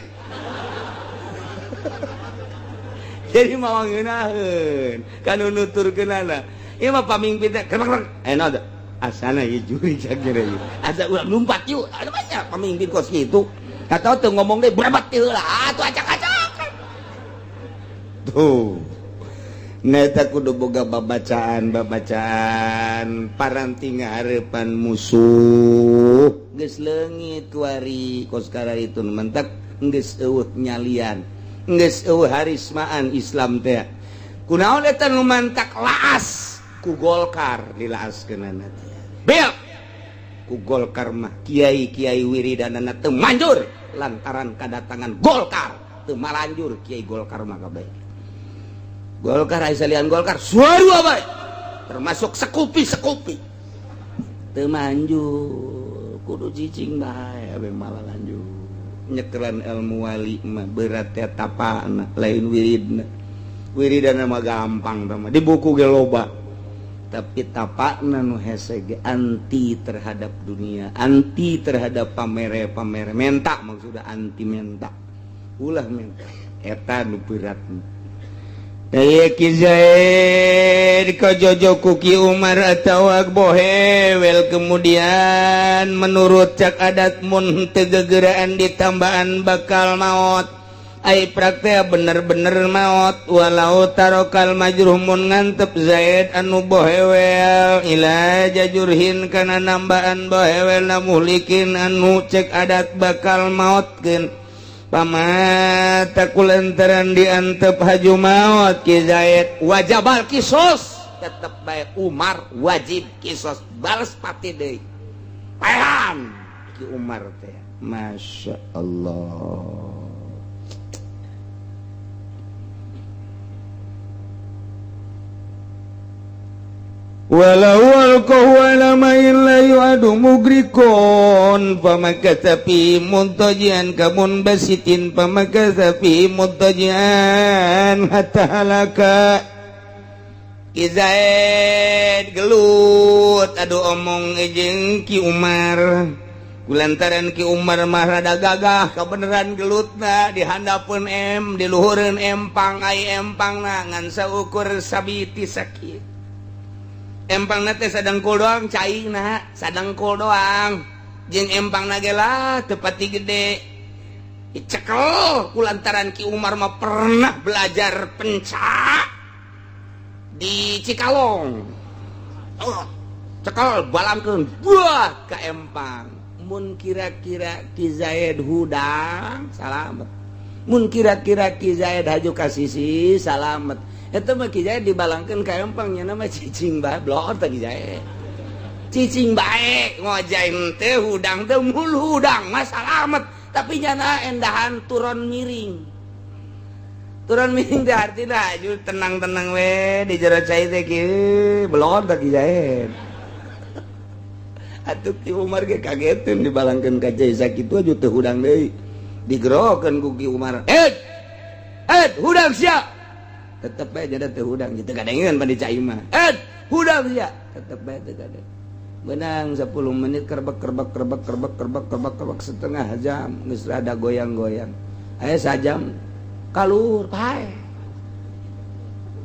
[SPEAKER 2] Jadi mawa ngeunaheun kanu nuturkeunana. Ieu mah pamimpin teh krek-krek eno asana ieu juri cagere ieu asa urang lumpat yuk ada banyak pamimpin kos kitu atau teu ngomong deui brebat heula atuh acak-acakan tuh. Neta kudu boga babacaan paranti ngaharepan musuh geus leungit kuari kos kararitu mentak geus eueuh nyalian geus eueuh harismaan Islam teh kunaon eta nu mantak laas ku Golkar dilaaskeunana teh bel ku Golkar mah kiai-kiai wiridanana teu manjur lantaran kadatangan Golkar teu malanjur kiai Golkar mah kabeh. Golkar aya salian Golkar suara bae termasuk sekupi-sekupi teu manjur kudu cicing bae abeh malah lanjut nyekelan ilmu wali mah berat teh tapana lain wiridna. Wiridan mah gampang tah di buku ge loba. Tapi tapakna nu hese ge anti terhadap dunia, anti terhadap pamere-pamere menta, maksudna anti menta. Ulah menta eta nu berat. Daya Ki Zaid kajojo ku Ki Umar atawa bohewel kemudian menurut cak adat mun teu gegeraan ditambaan bakal maot. Ai praktek bener-bener maot walau tarokal majruh mun ngantep Zaid anu bohewel ila jajurhin kana nambaan bohewel na muhlikin anu cek adat bakal maotkeun. Pamata kulantaran diantep haju maot Ki Zaid wajabal kisos tetep bae Umar wajib kisos balas pati deui paehan Ki Umar teh. Masya Allah.
[SPEAKER 3] Walau alqahu ala ma'in la yu'adu mugrikon famakatha fi muntajian kamun basitin famakatha fi muntajian hatta halaka.
[SPEAKER 2] Ki Zaid gelut aduh omong jeung Ki Umar kulantaran Ki Umar mah rada gagah kabeneran gelutna dihandapeun em diluhureun empang ai empangna ngan saukur sabiti sakit. Empang teh sadengkul doang caina sadengkul doang jeung empang ge lah teu pati gede dicekel kulantaran Ki Umar mah pernah belajar pencak di Cikalong. Oh, cekel balangkeun buah ka empang mun kira-kira Ki Zaid hudang salamet mun kira-kira Ki Zaid haju ka sisi salamet. Eta mah Ki Zaid dibalangkeun ka empang nya mah cicing bae blor teh Ki Zaid. Cicing bae ngojain teh hudang teh mul hudang mah salamet tapi nyana endahan turun miring. Turun miring teh artina aju tenang-tenang we di jero cai teh kieu blor teh Ki Zaid. Atuh Ki Umar ge kageteun dibalangkeun ka cai sakitu aju teu hudang deui. Digerokeun ku Ki Umar. "Eh! Eh, hudang sia!" Tetep bae jadi teu hudang gitu kadengeun pan di cai mah. Eh, hudang sia. Tetep bae teu kadeng. Benang 10 menit kerbek kerbek kerbek kerbek kerbek kerbek kerbek setengah jam geus rada goyang-goyang. Aya sajam kalur pae.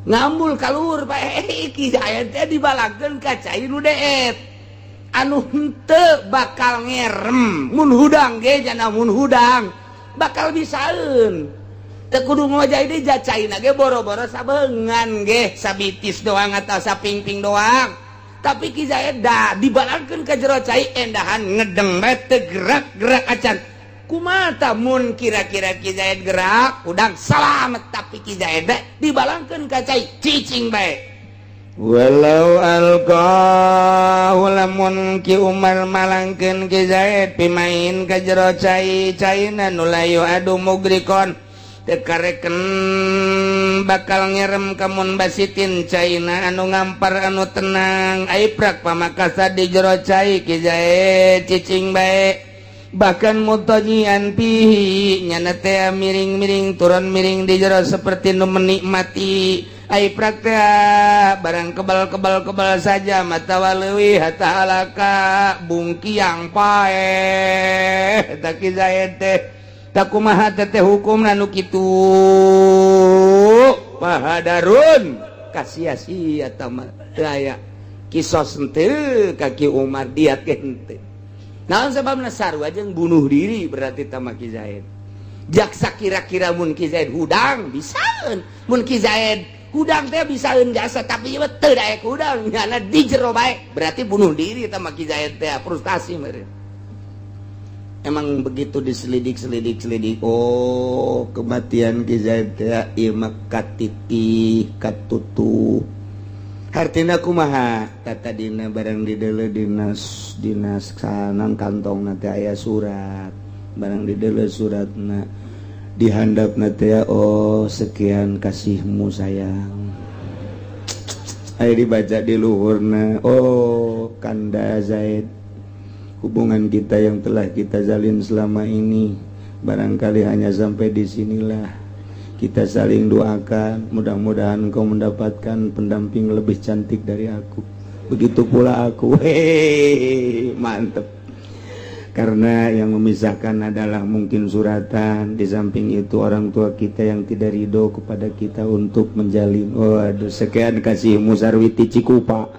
[SPEAKER 2] Ngambul kalur pae Ki Zaid teh dibalangkeun ka cai nu deet. Anu henteu bakal ngerem mun hudang ge jana mun hudang bakal bisaeun. Teu kudu ngojai deui jacaina ge boro-boro sabeungan ge sabitis doang atau sapingping doang. Tapi Ki Zaid da dibalangkeun ka jero cai endahan ngedeng bae teu gerak-gerak acan. Kumaha tah mun kira-kira Ki Zaid gerak hudang salamet tapi Ki Zaid dibalangkeun ka cai cicing bae.
[SPEAKER 3] Walau alqahu lamun Ki Umar malangkeun Ki Zaid pimain ka jero cai caina nu layu adu mugrikon teu kareken bakal ngerem kamun basitin caina anu ngampar anu tenang ai prak pamakasa di jero cai Ki Zaid cicing bae bahkan mutajian pihi nyana teh miring-miring turun miring di jero seperti nu menikmati ai prak teh barang kebal-kebal-kebal saja mata waleuwih hatta halaka bungkiang paeh eta Ki Zaid teh takumaha teh hukumna nu kitu pahadarun kasia-sia tah mah teu aya kisos henteu ka Ki Umar diat ge henteu. Naon sababna sarua jeung bunuh diri berarti tah mah Ki Zaid. Jaksa kira-kira mun Ki Zaid hudang bisaeun mun Ki Zaid hudang teh bisaeun jasa tapi ieu teu daek hudang nyana di jero bae berarti bunuh diri tah mah Ki Zaid teh frustasi meureun. Emang begitu diselidik-selidik-selidik, oh kematian Ki Zaid teh ieu mah katitih katutuh. Hartina kumaha? Tata dina barang dideuleu dinas dinas kanan kantongna teh aya surat. Barang dideuleu suratna dihandapna teh oh sekian kasihmu sayang. Aya dibaca di luhurna, oh kanda Zaid, hubungan kita yang telah kita jalin selama ini barangkali hanya sampai di sinilah. Kita saling doakan, mudah-mudahan kau mendapatkan pendamping lebih cantik dari aku. Begitu pula aku. Hehehe, mantep. Karena yang memisahkan adalah mungkin suratan. Di samping itu orang tua kita yang tidak ridho kepada kita untuk menjalin. Waduh, sekian kasih Musarwiti Cikupa.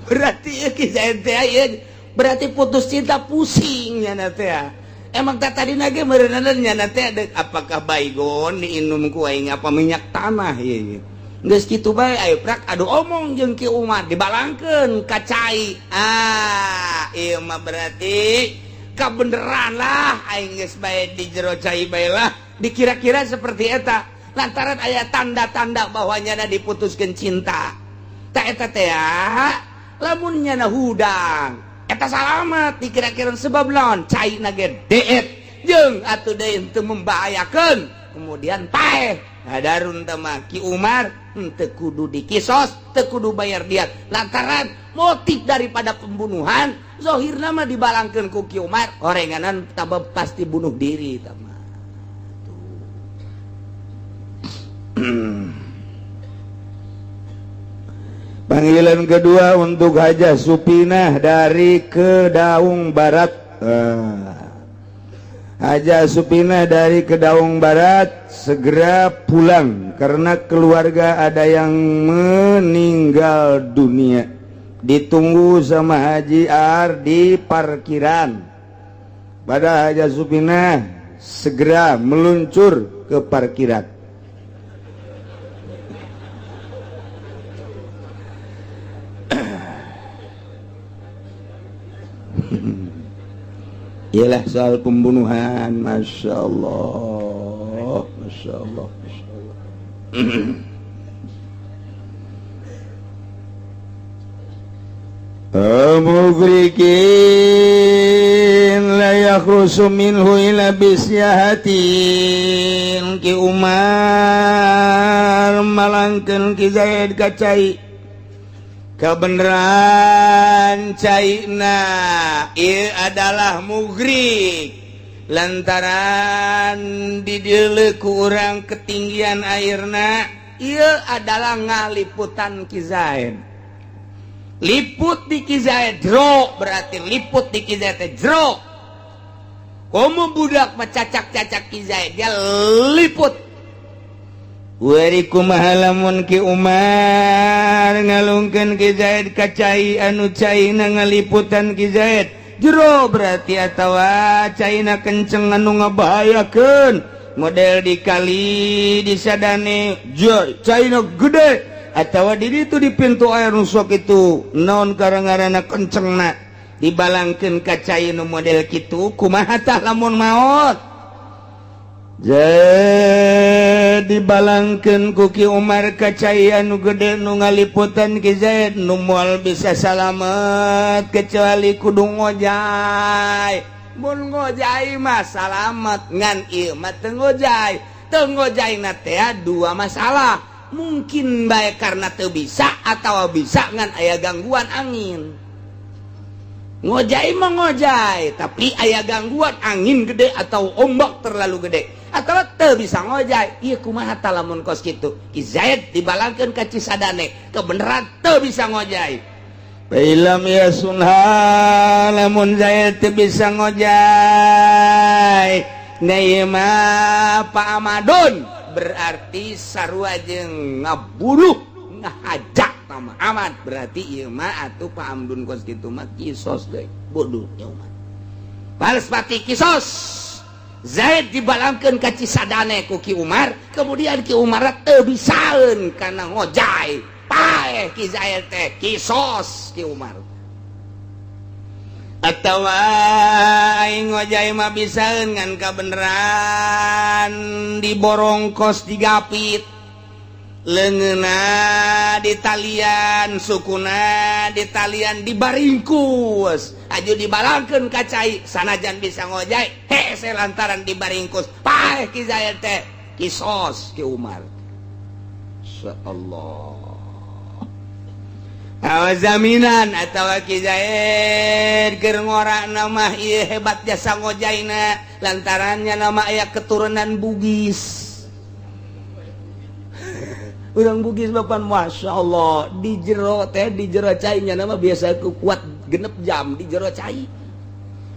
[SPEAKER 2] Berarti ya kisah ente ya, berarti putus cinta pusing ya nanti ya. Emang tak tadi nage merenang nya nanti ada apakah baygon diinum ku aing apa minyak tanah ya, ya. Geus kitu bae ayo prak adu omong jeung Ki Umar dibalangkeun ka cai. Ah, ieu mah berarti kabeneran lah aing geus bae di jero cai bae lah. Dikira-kira seperti eta lantaran aya tanda-tanda bahwa nyana diputuskeun cinta. Ta eta teh lamun nyana hudang eta salamat dikira-kira sebab lawan cai na ge deet jeung atuh deui teu membahayakeun kemudian paeh hadarun teh mah Ki Umar teu kudu dikisos teu kudu bayar diat lantaran motif daripada pembunuhan zahirna mah dibalangkeun ku Ki Umar orenganan tambah pasti bunuh diri tah mah.
[SPEAKER 3] Panggilan kedua untuk Hajah Supinah dari Kedaung Barat. Hajah Supinah dari Kedaung Barat segera pulang karena keluarga ada yang meninggal dunia. Ditunggu sama Haji Ar di parkiran. Pada Hajah Supinah segera meluncur ke parkiran. Ialah soal pembunuhan, masya Allah, masya Allah, masya Allah. Mugrikin la yakhrusu minhu ila bisyahatin. Ki Umar malangkeun Ki Zaid ka cai. Kebenaran caina ieu adalah mugrik lantaran dideuleu ku urang ketinggian airna ieu adalah ngaliputan Ki Zaid. Liput di Ki Zaid jero berarti liput di Ki Zaid teh jero. Komo budak mecacak-cacak Ki Zaid dia liput. Wari kumaha lamun Ki Umar ngalungkeun Ki Zaid ka cai anu caina ngaliputan Ki Zaid jero berarti atawa caina kenceng anu ngabahayakeun model di kali di sadane caina gede atawa di ditu di pintu air nu sok itu naon karangarana kencengna dibalangkeun ka cai nu model kitu kumaha tah lamun maot. Jadi balangkeun ku Ki Umar ka cai anu gede nu ngaliputan Ki Zaid nu moal bisa salamet kecuali kudu ngojay. Mun ngojay mah salamet ngan ieu mah teu ngojay. Teu ngojayna teh dua masalah. Mungkin bae karena teu bisa atawa bisa ngan aya gangguan angin. Ngojay mah ngojay tapi aya gangguan angin gede atau ombak terlalu gede atau teu bisa ngojay. Ieu kumaha tah lamun kos kitu Ki Zaid dibalangkeun ka Cisadane kebeneran teu bisa ngojay. Bailam ya sunha lamun Zaid teu bisa ngojay na mah Pak Amadun berarti sarua jeung ngabunuh ngahajak sama Ahmad berarti ieu mah atuh Pak Amdun kos kitu mah kisos deui bodoh nya umat. Balas pati kisos Zaid dibalangkeun ka Cisadane ku Ki Umar kemudian Ki Umar teu bisaeun kana ngojay paeh Ki Zaid teh kisos Ki Umar. Atawa aing ngojay mah bisaeun ngan kabeneran diborongkos digapit leungeunna di talian sukuna di talian dibaringkus aju dibalangkeun ka cai sanajan bisa ngojay hese lantaran dibaringkus paeh Ki Zaid teh kisos Ki Umar. Insyaallah.
[SPEAKER 2] Awas jaminan atawa Ki Zaid keur ngora nama ieu hebat jasa ngojaina lantarannya nama aya keturunan Bugis. Urang Bugis, Bapak, Masya Allah, di jero teh, di jero cai nya nama biasa kuat 6 jam di jero cai.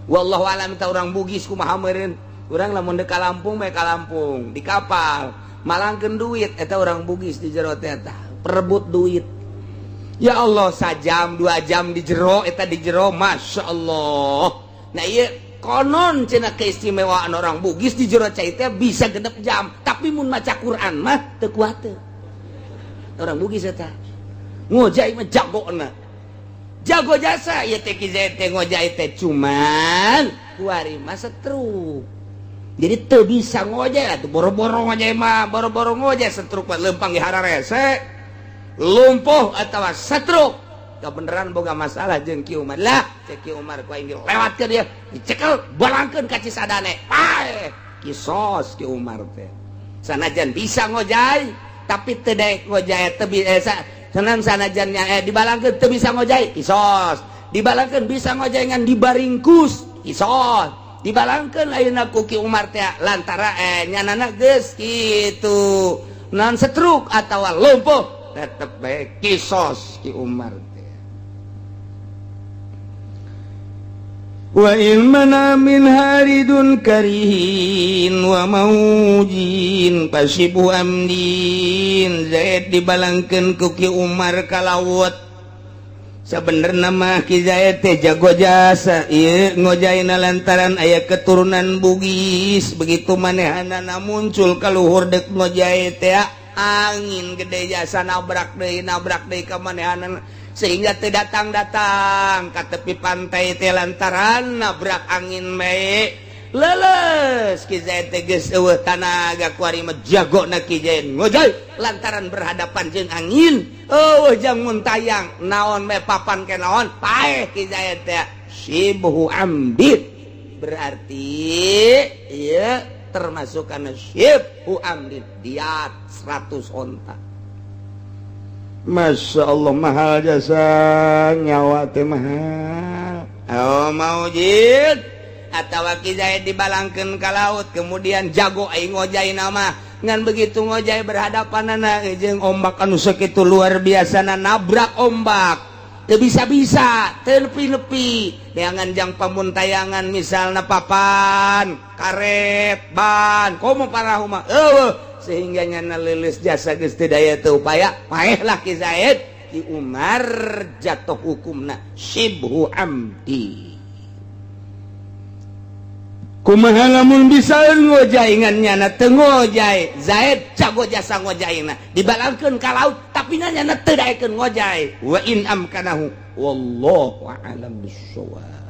[SPEAKER 2] Wallahu alam ta urang Bugis kumaha meureun. Urang lamun deuk ka Lampung bae, ka Lampung di kapal malangkeun duit. Eta urang Bugis di jero teh tah perebut duit. Ya Allah, sajam 2 jam di jero eta, di jero, Masya Allah. Nah, iya konon cenah keistimewaan orang Bugis di jero cai teh bisa 6 jam, tapi mun maca Quran mah teu kuat teu. Orang Bugis eta ngojai mah jagona, jago jasa. Ya teh Ki Zaid teh ngojai teh cuman kuari mah setruk, jadi teu bisa ngojai atuh. Boro-boro ngojai mah, boro-boro ngojai, setruk mah lempang di hararese, lumpuh atau setruk beneran boga masalah jeung Ki Umar lah. Cek Ki Umar, ku aing lewat ke dia, dicekel, balangkeun ka Cisadane, paeh, kisos Ki Umar teh. Sanajan bisa ngojai tapi teu daek ngojai, teu eh, senang sanajannya dibalangkeun teu bisa ngojai, kisos. Dibalangkeun bisa ngojai ngan dibaringkus, kisos. Dibalangkeun ayeuna ku Ki Umar teh lantara nyanana geus kitu nan setruk atawa lumpuh, tetep bae kisos Ki Umar teh.
[SPEAKER 3] Wa ilmana min haridun karihin wa maujin pasibu amdin. Zaid dibalangkeun ku Ki Umar ka laut. Sebenarnya mah Ki Zaid teh jago jasa ieu ngojaina lantaran aya keturunan Bugis. Begitu manehanana muncul ka luhur dek ngojai teh, angin gede jasa nabrak deui, nabrak deui ka manehanana sehingga teu datang-datang ka tepi pantai teh lantaran nabrak angin bae. Leles Ki Zaid teh, geus eueuh tanaga. Kuari mah jagona Ki Zaid ngojay lantaran berhadapan jeung angin, eueuh jang muntayang naon bae, papan ke naon, paeh Ki Zaid teh. Syibhu amdin berarti ieu termasuk karena syibhu amdin, diat 100 onta.
[SPEAKER 1] Masya Allah, mahal jasa nyawa teh, mahal.
[SPEAKER 2] Oh, maujid atau Ki Zaid dibalangkeun ka laut, kemudian jago aing ngojai nama ngan begitu ngojai berhadapan anak jeung ombak anu sakitu luar biasa na, nabrak ombak teu bisa-bisa, teu nepi-nepi neangan jang pamuntayangan, misalna papan karet ban komo parahu mah eueuh, sehingga nyana leuleus jasa, geus teu daya teu upaya, paeh lah Ki Zaid. Ki Umar jatuh hukumna syibhu amdi. Kumaha lamun bisa ngojai ngan nyana teu ngojai? Zaid jago jasa ngojaina, dibalangkeun ka laut tapi nyana teu daekeun ngojai. Wa in amkanahu, wallahu a'lam bissawab.